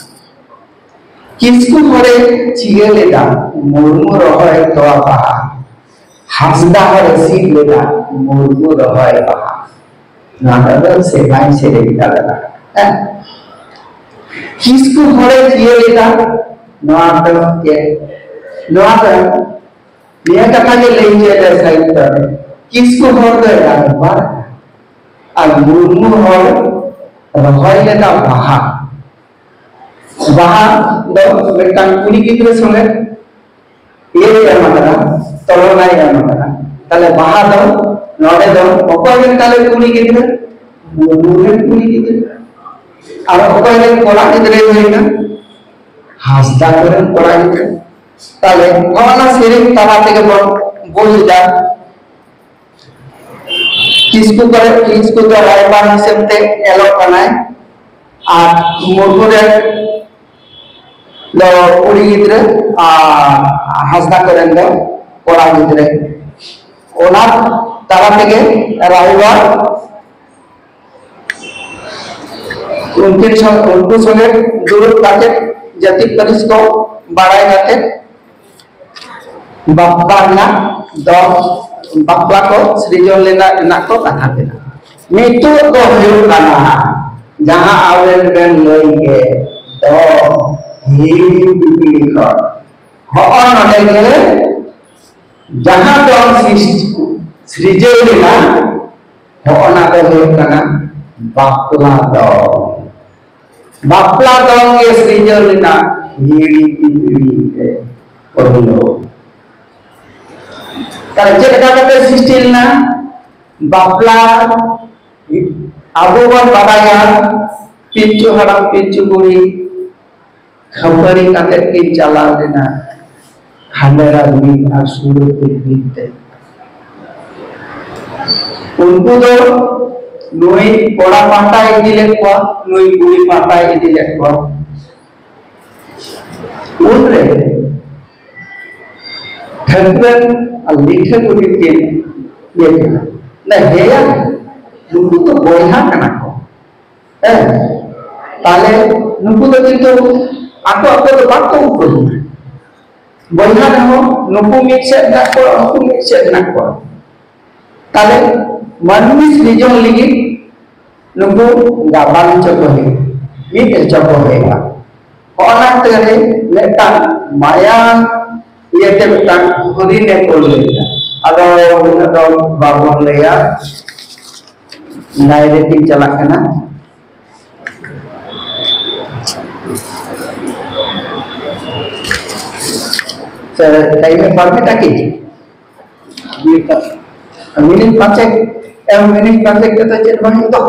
"ᱠᱤᱥᱠᱩ ᱦᱚᱨᱮ ᱪᱤᱭᱟᱹ ᱞᱮᱫᱟ, ᱢᱩᱨᱢᱩ ᱨᱚᱦᱚᱭ ᱛᱚᱣᱟ ᱵᱟᱦᱟ, ᱦᱟᱸᱥᱫᱟ ᱦᱚᱨᱮ ᱥᱤᱫ ᱞᱮᱫᱟ, ᱢᱩᱨᱢᱩ ᱨᱚᱦᱚᱭ ᱵᱟᱦᱟ᱾" ᱱᱚᱣᱟ ᱫᱚ ᱥᱮᱨᱢᱟᱧ ᱥᱮᱨᱮᱧ ᱠᱟᱫᱟ᱾ ᱦᱮᱸ? ᱠᱤᱥᱠᱩ ᱦᱚᱨᱮ ᱪᱤᱭᱟᱹ ᱞᱮᱫᱟ, ᱱᱚᱣᱟ ᱫᱚ ᱪᱮᱫ? ᱱᱚᱣᱟ ᱫᱚ ᱱᱤᱭᱟᱹ ᱠᱟᱛᱷᱟ ᱜᱮ ᱞᱟᱹᱭ ᱦᱚᱪᱚᱭᱮᱫᱟᱭ ᱥᱟᱦᱤᱛᱛᱚ ᱨᱮ, ᱠᱤᱥᱠᱩ ᱦᱚᱲ ᱫᱚᱭ ᱨᱟᱡᱽᱵᱟᱨ ᱟᱨ ᱢᱩᱨᱢᱩ ᱦᱚᱲ ᱨᱚᱦᱚᱭ ᱞᱮᱫᱟ ᱵᱟᱦᱟ᱾ ᱵᱟᱦᱟ ᱫᱚ ᱢᱤᱫᱴᱟᱝ ᱠᱩᱲᱤ ᱜᱤᱫᱽᱨᱟᱹ ᱥᱚᱸᱜᱮ ᱤᱭᱟᱹᱭ ᱮᱢ ᱟᱠᱟᱫᱟ, ᱛᱚᱞᱚᱱᱟᱭ ᱮᱢ ᱟᱠᱟᱫᱟ᱾ ᱛᱟᱦᱞᱮ ᱵᱟᱦᱟ ᱫᱚ ᱱᱚᱰᱮ ᱫᱚ ᱚᱠᱚᱭ ᱨᱮᱱ ᱛᱟᱞᱮ ᱠᱩᱲᱤ ᱜᱤᱫᱽᱨᱟᱹ? ᱢᱩᱨᱢᱩ ᱨᱮᱱ ᱠᱩᱲᱤ ᱜᱤᱫᱽᱨᱟᱹ᱾ ᱟᱨ ᱚᱠᱚᱭ ᱨᱮᱱ ᱠᱚᱲᱟ ᱜᱤᱫᱽᱨᱟᱹᱭ ᱦᱩᱭᱱᱟ? ᱦᱟᱸᱥᱫᱟ ᱠᱚᱨᱮᱱ ᱠᱚᱲᱟ ᱜᱤᱫᱽᱨᱟᱹ᱾ ᱛᱟᱦᱞᱮ ᱱᱚᱣᱟ ᱥᱮᱨᱮᱧ ᱛᱟᱞᱟ ᱛᱮᱜᱮ ᱵᱚᱱ ᱵᱩᱡᱽ ᱮᱫᱟ, ᱠᱤᱥᱠᱩ ᱠᱚᱨᱮ, ᱠᱤᱥᱠᱩ ᱫᱚ ᱨᱟᱭᱵᱟᱨ ᱦᱤᱥᱟᱹᱵ ᱛᱮ ᱧᱮᱞᱚᱜ ᱠᱟᱱᱟᱭ, ᱟᱨ ᱢᱩᱨᱢᱩ ᱨᱮᱱ ᱫᱚ ᱠᱩᱲᱤ ᱜᱤᱫᱽᱨᱟᱹ ᱟᱨ ᱦᱟᱸᱥᱫᱟ ᱠᱚᱨᱮᱱ ᱫᱚ ᱠᱚᱲᱟ ᱜᱤᱫᱽᱨᱟᱹ᱾ ᱚᱱᱟ ᱛᱟᱞᱟ ᱛᱮᱜᱮ ᱨᱟᱭᱵᱟᱨ ᱩᱱᱠᱤᱱ ᱥᱟᱶ, ᱩᱱᱠᱩ ᱥᱚᱸᱜᱮ ᱫᱩᱲᱩᱵ ᱠᱟᱛᱮ ᱡᱟᱹᱛᱤ ᱯᱟᱹᱨᱤᱥ ᱠᱚ ᱵᱟᱲᱟᱭ ᱠᱟᱛᱮ ᱵᱟᱯᱞᱟ ᱨᱮᱱᱟᱜ ᱫᱚ ᱵᱟᱯᱞᱟ ᱠᱚ ᱥᱤᱨᱡᱚᱱ ᱞᱮᱱᱟ ᱨᱮᱱᱟᱜ ᱠᱚ ᱠᱟᱛᱷᱟ ᱠᱟᱱᱟ᱾ ᱱᱤᱛᱚᱜ ᱫᱚ ᱦᱩᱭᱩᱜ ᱠᱟᱱᱟ ᱡᱟᱦᱟᱸ ᱟᱵᱮᱱ ᱵᱮᱱ ᱞᱟᱹᱭ ᱠᱮᱫ ᱫᱚ ᱦᱤᱲᱤᱧ ᱯᱤᱯᱤᱲᱤ ᱠᱷᱚᱱ ᱦᱚᱸᱜᱼᱚ ᱱᱚᱰᱮ ᱜᱮ ᱡᱟᱦᱟᱸ ᱫᱚ ᱥᱨᱤᱥ-, ᱥᱤᱨᱡᱟᱹᱣ ᱞᱮᱱᱟ, ᱦᱚᱸᱜᱼᱚ ᱱᱟ ᱫᱚ ᱦᱩᱭᱩᱜ ᱠᱟᱱᱟ ᱵᱟᱯᱞᱟ ᱫᱚ᱾ ᱵᱟᱯᱞᱟ ᱫᱚᱝ ᱜᱮ ᱥᱤᱨᱡᱟᱹᱣ ᱞᱮᱱᱟ ᱦᱤᱲᱤ ᱯᱤᱯᱤᱲᱤ ᱛᱮ ᱯᱟᱹᱦᱤᱞ᱾ ᱛᱟᱦᱞᱮ ᱪᱮᱫ ᱞᱮᱠᱟ ᱠᱟᱛᱮ ᱥᱨᱤᱥᱴᱤ ᱞᱮᱱᱟ? ᱵᱟᱯᱞᱟ ᱟᱵᱚ ᱵᱚᱱ ᱵᱟᱰᱟᱭᱟ, ᱯᱤᱞᱪᱩ ᱦᱟᱲᱟᱢ ᱯᱤᱞᱪᱩ ᱵᱩᱲᱦᱤ ᱠᱷᱟᱹᱯᱟᱹᱨᱤ ᱠᱟᱛᱮ ᱠᱤᱱ ᱪᱟᱞᱟᱣ ᱞᱮᱱᱟ᱾ ᱠᱷᱟᱸᱰᱮᱨᱟ ᱵᱤᱨ ᱟᱨ ᱥᱩᱨᱟᱹᱯᱩᱨ ᱵᱤᱨ ᱛᱮ᱾ ᱩᱱᱠᱩ ᱫᱚ ᱱᱩᱭ ᱠᱚᱲᱟ ᱯᱟᱦᱴᱟᱭ ᱤᱫᱤ ᱞᱮᱫ ᱠᱚᱣᱟ, ᱱᱩᱭ ᱠᱩᱲᱤ ᱯᱟᱦᱴᱟᱭ ᱤᱫᱤ ᱞᱮᱫ ᱠᱚᱣᱟ᱾ ᱩᱱᱨᱮ ᱴᱷᱟᱹᱠᱨᱟᱹᱱ ᱟᱨ ᱞᱤᱴᱷᱟᱹ ᱠᱚ ᱠᱤᱱ ᱤᱭᱟᱹ ᱠᱮᱫᱟ᱾ ᱞᱟᱹᱭ, ᱦᱮᱸᱭᱟ, ᱱᱩᱠᱩ ᱫᱚ ᱵᱚᱭᱦᱟ ᱠᱟᱱᱟ ᱠᱚ᱾ ᱦᱮᱸ, ᱛᱟᱦᱞᱮ ᱱᱩᱠᱩ ᱫᱚ ᱠᱤᱱᱛᱩ ᱟᱠᱚ ᱟᱠᱚ ᱫᱚ ᱵᱟᱠᱚ ᱩᱯᱨᱩᱢᱟ᱾ ᱵᱚᱭᱦᱟ ᱨᱮᱦᱚᱸ ᱱᱩᱠᱩ ᱢᱤᱫ ᱥᱮᱫ ᱢᱮᱱᱟᱜ ᱠᱚᱣᱟ, ᱩᱱᱠᱩ ᱢᱤᱫ ᱥᱮᱫ ᱢᱮᱱᱟᱜ ᱠᱚᱣᱟ᱾ ᱛᱟᱦᱞᱮ ᱢᱟᱹᱱᱢᱤ ᱥᱤᱨᱡᱚᱱ ᱞᱟᱹᱜᱤᱫ ᱱᱩᱠᱩ ᱜᱟᱵᱟᱱ ᱦᱚᱪᱚ ᱠᱚ ᱦᱩᱭᱩᱜᱼᱟ, ᱢᱤᱫ ᱦᱚᱪᱚ ᱠᱚ ᱦᱩᱭᱩᱜᱼᱟ᱾ ᱚᱱᱟ ᱛᱮᱜᱮ ᱢᱤᱫᱴᱟᱝ ᱢᱟᱭᱟ ᱤᱭᱟᱹᱛᱮ ᱢᱤᱫᱴᱟᱝ ᱦᱚᱨᱤᱱᱮ ᱠᱳᱞ ᱞᱮᱫᱟ᱾ ᱟᱫᱚ ᱩᱱᱟᱹᱜ ᱫᱚ ᱵᱟᱵᱚᱱ ᱞᱟᱹᱭᱟ, ᱰᱟᱭᱨᱮᱠᱴ ᱤᱧ ᱪᱟᱞᱟᱜ ᱠᱟᱱᱟ᱾ ᱥᱮ ᱴᱟᱭᱤᱢ ᱮ ᱯᱟᱨᱢᱤᱴᱟ ᱠᱤ? ᱢᱤᱱᱤᱴ ᱯᱟᱸᱪᱮᱠ, ᱮᱢ ᱢᱤᱱᱤᱴ ᱯᱟᱸᱪᱮᱠ ᱠᱟᱛᱮ ᱪᱮᱫ ᱵᱟᱝ ᱦᱩᱭᱩᱜ ᱫᱚ?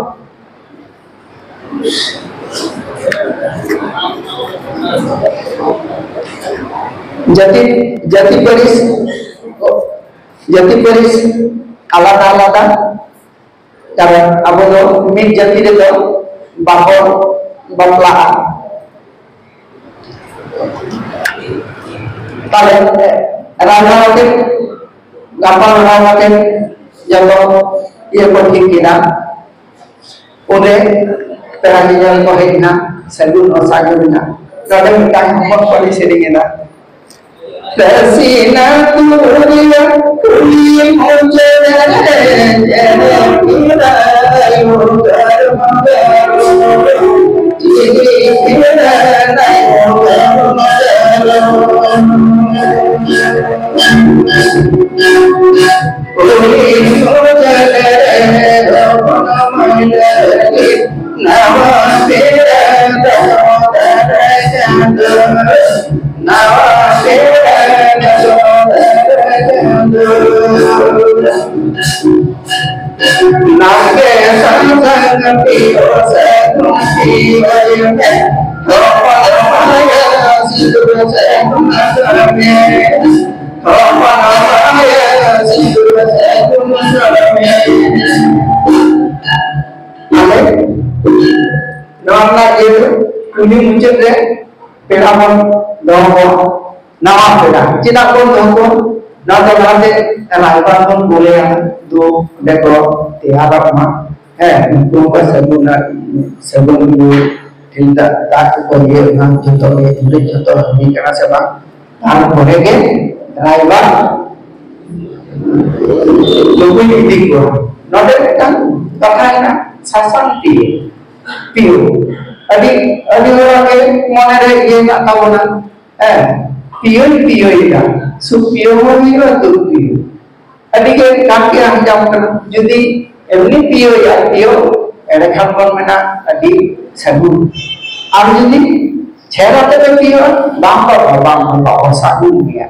ᱡᱟᱹᱛᱤ, ᱡᱟᱹᱛᱤ ᱯᱟᱹᱨᱤᱥ, ᱡᱟᱹᱛᱤ ᱯᱟᱹᱨᱤᱥ ᱟᱞᱟᱫᱟ ᱟᱞᱟᱫᱟ, ᱠᱟᱨᱚᱱ ᱟᱵᱚ ᱫᱚ ᱢᱤᱫ ᱡᱟᱹᱛᱤ ᱨᱮᱫᱚ ᱵᱟᱵᱚᱱ ᱵᱟᱯᱞᱟᱜᱼᱟ᱾ ᱛᱟᱦᱞᱮ ᱨᱟᱡᱟ ᱠᱟᱛᱮ, ᱜᱟᱯᱟᱞ ᱢᱟᱨᱟᱣ ᱠᱟᱛᱮ ᱡᱚᱛᱚ ᱤᱭᱟᱹ ᱠᱚ ᱴᱷᱤᱠ ᱠᱮᱫᱟ᱾ ᱚᱸᱰᱮ ᱯᱮᱲᱟ ᱧᱮᱧᱮᱞ ᱠᱚ ᱦᱮᱡ ᱮᱱᱟ, ᱥᱟᱹᱜᱩᱱ ᱚᱥᱟᱹᱜᱩᱱ ᱮᱱᱟ᱾ ᱱᱚᱰᱮ ᱢᱤᱫᱴᱟᱝ ᱦᱚᱯᱚᱱ ᱠᱚᱲᱤ ᱥᱮᱨᱮᱧ ᱮᱫᱟ, ᱛᱟᱹᱥᱤᱱᱟ ᱛᱩᱨᱤᱭᱟ ᱱᱚᱣᱟ ᱨᱮᱱᱟᱜ ᱤᱭᱟᱹ ᱫᱚ ᱠᱩᱞᱦᱤ ᱢᱩᱪᱟᱹᱫ ᱨᱮ ᱯᱮᱲᱟ ᱵᱚᱱ ᱫᱚᱦᱚ ᱠᱚᱣᱟ, ᱱᱟᱣᱟ ᱯᱮᱲᱟ᱾ ᱪᱮᱫᱟᱜ ᱵᱚᱱ ᱫᱚᱦᱚ ᱠᱚᱣᱟ? ᱱᱚᱣᱟ ᱫᱚ ᱞᱟᱦᱟᱛᱮ ᱨᱟᱭᱵᱟᱨ ᱵᱚᱱ ᱠᱩᱞᱮᱭᱟ, ᱫᱩ ᱚᱸᱰᱮ ᱠᱚ ᱛᱮᱭᱟᱨᱚᱜ ᱢᱟ᱾ ᱦᱮᱸ, ᱩᱱᱠᱩ ᱦᱚᱸᱠᱚ ᱥᱟᱹᱜᱩᱱᱟ, ᱥᱟᱹᱜᱩᱱ ᱜᱮ ᱛᱤᱱᱴᱟ ᱫᱟᱜ ᱠᱚᱠᱚ ᱤᱭᱟᱹ ᱚᱱᱟ ᱡᱚᱛᱚ ᱜᱮ ᱦᱩᱭ ᱡᱚᱛᱚ ᱦᱩᱭ ᱠᱟᱱᱟ ᱥᱮ ᱵᱟᱝ? ᱛᱟᱨᱯᱚᱨᱮ ᱜᱮ ᱨᱟᱭᱵᱟᱨ ᱞᱩᱵᱩᱭ ᱤᱫᱤ ᱠᱚᱣᱟ᱾ ᱱᱚᱰᱮ ᱢᱤᱫᱴᱟᱝ ᱠᱟᱛᱷᱟ ᱦᱮᱱᱟᱜ, ᱥᱟᱥᱟᱝ ᱯᱤᱭᱳ᱾ ᱯᱤᱭᱳ ᱟᱹᱰᱤ ᱟᱹᱰᱤ ᱦᱚᱲᱟᱜ ᱜᱮ ᱢᱚᱱᱮᱨᱮ ᱤᱭᱟᱹ ᱢᱮᱱᱟᱜ ᱛᱟᱵᱚᱱᱟ᱾ ᱦᱮᱸ, ᱯᱤᱭᱳᱭ ᱯᱤᱭᱳᱭᱮᱫᱟ, ᱥᱩᱠ ᱯᱤᱭᱳ ᱦᱚᱸ ᱦᱩᱭᱩᱜᱼᱟ, ᱫᱩᱠ ᱯᱤᱭᱳ᱾ ᱟᱹᱰᱤ ᱜᱮ ᱜᱟᱱ ᱜᱮ ᱟᱸᱡᱚᱢ ᱠᱟᱱᱟ᱾ ᱡᱩᱫᱤ ᱮᱢᱱᱤ ᱯᱤᱭᱳᱭᱟ ᱯᱤᱭᱳ, ᱮᱸᱰᱮᱠᱷᱟᱱ ᱵᱚᱱ ᱢᱮᱱᱟ ᱟᱹᱰᱤ ᱥᱟᱹᱜᱩᱱ᱾ ᱟᱨ ᱡᱩᱫᱤ ᱪᱷᱮᱨ ᱟᱛᱮ ᱯᱮ ᱯᱤᱭᱳᱭᱟ, ᱵᱟᱝ ᱵᱟᱵᱟ, ᱵᱟᱝ ᱵᱟᱵᱟ, ᱚᱥᱟᱹᱜᱩᱱ ᱜᱮᱭᱟ,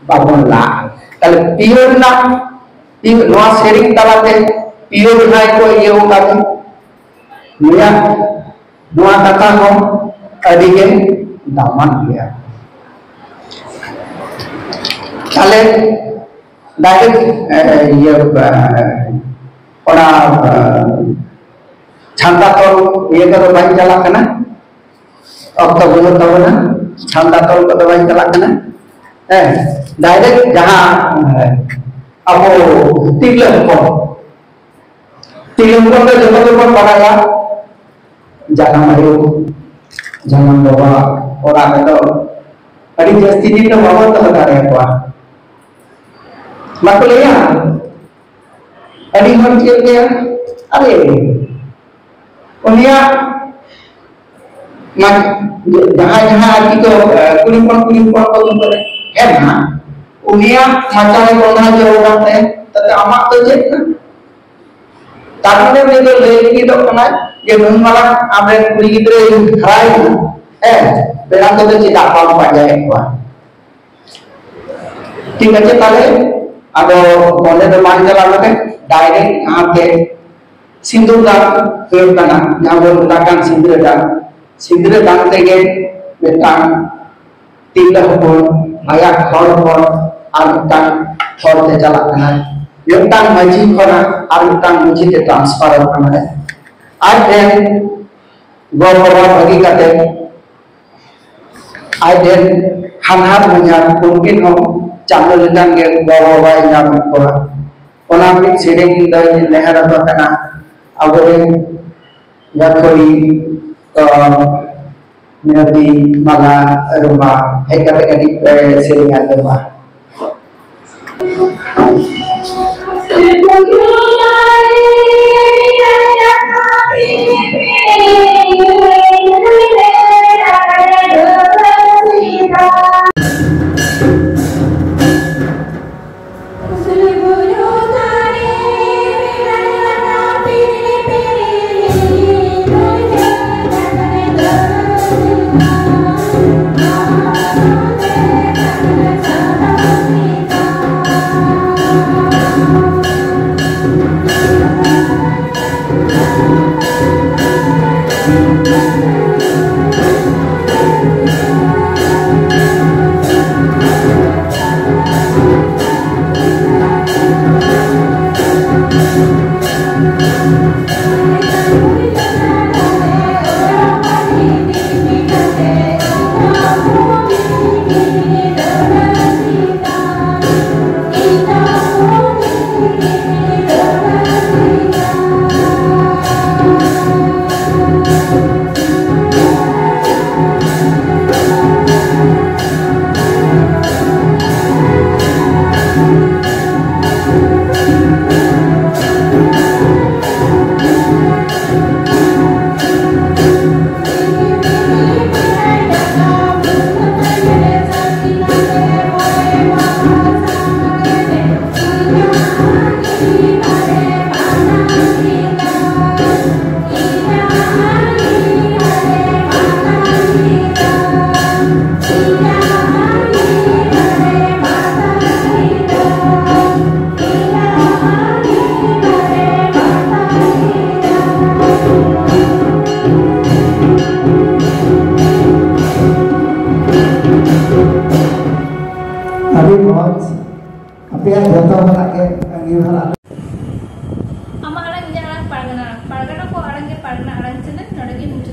ᱵᱟᱵᱚᱱ ᱞᱟᱜᱼᱟ᱾ ᱛᱟᱦᱞᱮ ᱯᱤᱭᱳ ᱨᱮᱱᱟᱜ, ᱯᱤᱭᱳ, ᱱᱚᱣᱟ ᱥᱮᱨᱮᱧ ᱛᱟᱞᱟᱛᱮ ᱯᱤᱭᱳ ᱡᱟᱦᱟᱸᱭ ᱠᱚ ᱤᱭᱟᱹ ᱟᱠᱟᱫᱟ, ᱱᱩᱭᱟᱜ ᱱᱚᱣᱟ ᱠᱟᱛᱷᱟ ᱦᱚᱸ ᱟᱹᱰᱤ ᱜᱮ ᱫᱟᱢᱟᱱ ᱜᱮᱭᱟ᱾ ᱛᱟᱦᱞᱮ direct, ᱮ, ᱤᱭᱟᱹ, ᱮ, ᱚᱱᱟ, ᱮ, ᱪᱷᱟᱱᱫᱟ ᱛᱚᱞ ᱤᱭᱟᱹ ᱠᱚᱫᱚ ᱵᱟᱹᱧ ᱪᱟᱞᱟᱜ ᱠᱟᱱᱟ, ᱚᱠᱛᱚ ᱵᱟᱹᱱᱩᱜ ᱛᱟᱵᱚᱱᱟ᱾ ᱪᱷᱟᱱᱫᱟ ᱛᱚᱞ ᱠᱚᱫᱚ ᱵᱟᱹᱧ ᱪᱟᱞᱟᱜ ᱠᱟᱱᱟ᱾ ᱦᱮᱸ, direct ᱡᱟᱦᱟᱸ, ᱮ, ᱟᱵᱚ ᱛᱤᱨᱞᱟᱹ ᱦᱚᱯᱚᱱ, ᱛᱤᱨᱞᱟᱹ ᱦᱚᱯᱚᱱ ᱫᱚ ᱡᱚᱛᱚ ᱜᱮᱵᱚᱱ ᱵᱟᱲᱟᱭᱟ, ᱡᱟᱱᱟᱢ ᱟᱭᱳ, ᱡᱟᱱᱟᱢ ᱵᱟᱵᱟ ᱚᱲᱟᱜ ᱨᱮᱫᱚ ᱟᱹᱰᱤ ᱡᱟᱹᱥᱛᱤ ᱫᱤᱱ ᱫᱚ ᱵᱟᱵᱚᱱ ᱫᱚᱦᱚ ᱫᱟᱲᱮᱭᱟᱠᱚᱣᱟ᱾ ᱵᱟᱠᱚ ᱞᱟᱹᱭᱟ? ᱟᱹᱰᱤ ᱦᱚᱲ ᱪᱮᱫ ᱞᱟᱹᱭᱟ? ᱟᱨᱮ, ᱩᱱᱤᱭᱟᱜ ᱢᱟ-, ᱡᱟᱦᱟᱸᱭ, ᱡᱟᱦᱟᱸᱭ ᱟᱨᱠᱤ ᱠᱚ, ᱮ, ᱠᱩᱲᱤ ᱦᱚᱯᱚᱱ, ᱠᱩᱲᱤ ᱦᱚᱯᱚᱱ ᱠᱚ ᱛᱩᱢᱵᱟᱹ ᱨᱮ ᱦᱮᱡ ᱮᱱᱟ, ᱩᱱᱤᱭᱟᱜ ᱢᱟᱪᱟ ᱨᱮ ᱠᱚᱸᱰᱷᱟ ᱡᱚ ᱟᱠᱟᱱ ᱛᱟᱭᱟ, ᱛᱟᱛᱮ ᱟᱢᱟᱜ ᱫᱚ ᱪᱮᱫ ᱠᱟᱱᱟ? ᱛᱟᱨ ᱢᱟᱱᱮ ᱩᱱᱤ ᱫᱚ ᱞᱟᱹᱭ ᱞᱟᱹᱜᱤᱫᱚᱜ ᱠᱟᱱᱟᱭ ᱡᱮ ᱱᱩᱱ ᱢᱟᱨᱟᱝ ᱟᱢᱨᱮᱱ ᱠᱩᱲᱤ ᱜᱤᱫᱽᱨᱟᱹᱭ ᱦᱟᱨᱟᱭᱮᱱᱟ, ᱦᱮᱸ, ᱯᱮᱲᱟ ᱠᱚᱫᱚ ᱪᱮᱫᱟᱜ ᱵᱟᱢ ᱯᱟᱸᱡᱟᱭᱮᱫ ᱠᱚᱣᱟ? ᱴᱷᱤᱠ ᱟᱪᱷᱮ, ᱛᱟᱦᱞᱮ ᱟᱫᱚ ᱚᱸᱰᱮ ᱫᱚ ᱵᱟᱝ ᱪᱟᱞᱟᱣ ᱠᱟᱛᱮ direct ᱡᱟᱦᱟᱸ ᱛᱮ ᱥᱤᱸᱫᱩᱨ ᱫᱟᱱ ᱦᱩᱭᱩᱜ ᱠᱟᱱᱟ, ᱡᱟᱦᱟᱸ ᱵᱚᱱ ᱢᱮᱛᱟᱜ ᱠᱟᱱ ᱥᱤᱸᱫᱽᱨᱟᱹ ᱫᱟᱱ, ᱥᱤᱸᱫᱽᱨᱟᱹ ᱫᱟᱱ ᱛᱮᱜᱮ ᱢᱤᱫᱴᱟᱝ ᱛᱤᱨᱞᱟᱹ ᱦᱚᱯᱚᱱ ᱟᱭᱟᱜ ᱦᱚᱲ ᱠᱷᱚᱱ ᱟᱨ ᱢᱤᱫᱴᱟᱝ ᱦᱚᱲ ᱛᱮ ᱪᱟᱞᱟᱜ ᱠᱟᱱᱟᱭ, ᱢᱤᱫᱴᱟᱝ ᱢᱟᱹᱡᱷᱤ ᱠᱷᱚᱱᱟᱜ ᱟᱨ ᱢᱤᱫᱴᱟᱝ ᱢᱟᱹᱡᱷᱤ ᱛᱮ transfer ᱚᱜ ᱠᱟᱱᱟᱭ᱾ ᱟᱡ ᱨᱮᱱ ᱜᱚ ᱵᱟᱵᱟ ᱵᱟᱹᱜᱤ ᱠᱟᱛᱮ ᱟᱡ ᱨᱮᱱ ᱦᱟᱱᱦᱟᱨ ᱦᱚᱧᱦᱟᱨ ᱩᱱᱠᱤᱱ ᱦᱚᱸ ᱪᱟᱸᱫᱳ ᱞᱮᱠᱟᱱ ᱜᱮ ᱜᱚ ᱵᱟᱵᱟᱭ ᱧᱟᱢᱮᱫ ᱠᱚᱣᱟ᱾ ᱚᱱᱟ ᱢᱤᱫ ᱥᱮᱨᱮᱧ ᱫᱚᱧ ᱱᱮᱦᱚᱨ ᱟᱠᱚ ᱠᱟᱱᱟ, ᱟᱵᱚᱨᱮᱱ ᱜᱟᱹᱠᱷᱩᱲᱤ ᱠᱚ, ᱢᱤᱱᱚᱛᱤ ᱢᱟᱞᱟ ᱨᱩᱢᱟ ᱦᱮᱡ ᱠᱟᱛᱮ ᱠᱟᱹᱴᱤᱡ ᱯᱮ ᱥᱮᱨᱮᱧ ᱟᱸᱡᱚᱢᱟ᱾ ᱟᱯᱮᱭᱟᱜ ᱡᱚᱛᱚ ᱦᱚᱲᱟᱜ ᱜᱮ ᱱᱤᱨᱵᱷᱚᱨ᱾ ᱟᱢᱟᱜ ᱟᱲᱟᱝ, ᱤᱧᱟᱹᱜ ᱟᱲᱟᱝ, ᱯᱟᱨᱜᱟᱱᱟ ᱟᱲᱟᱝ, ᱯᱟᱨᱜᱟᱱᱟ ᱠᱚ ᱟᱲᱟᱝ ᱜᱮ ᱯᱟᱨᱜᱟᱱᱟ ᱟᱲᱟᱝ ᱪᱮᱱᱮᱞ ᱱᱚᱰᱮ ᱜᱮ ᱢᱩᱪᱟᱹᱫ᱾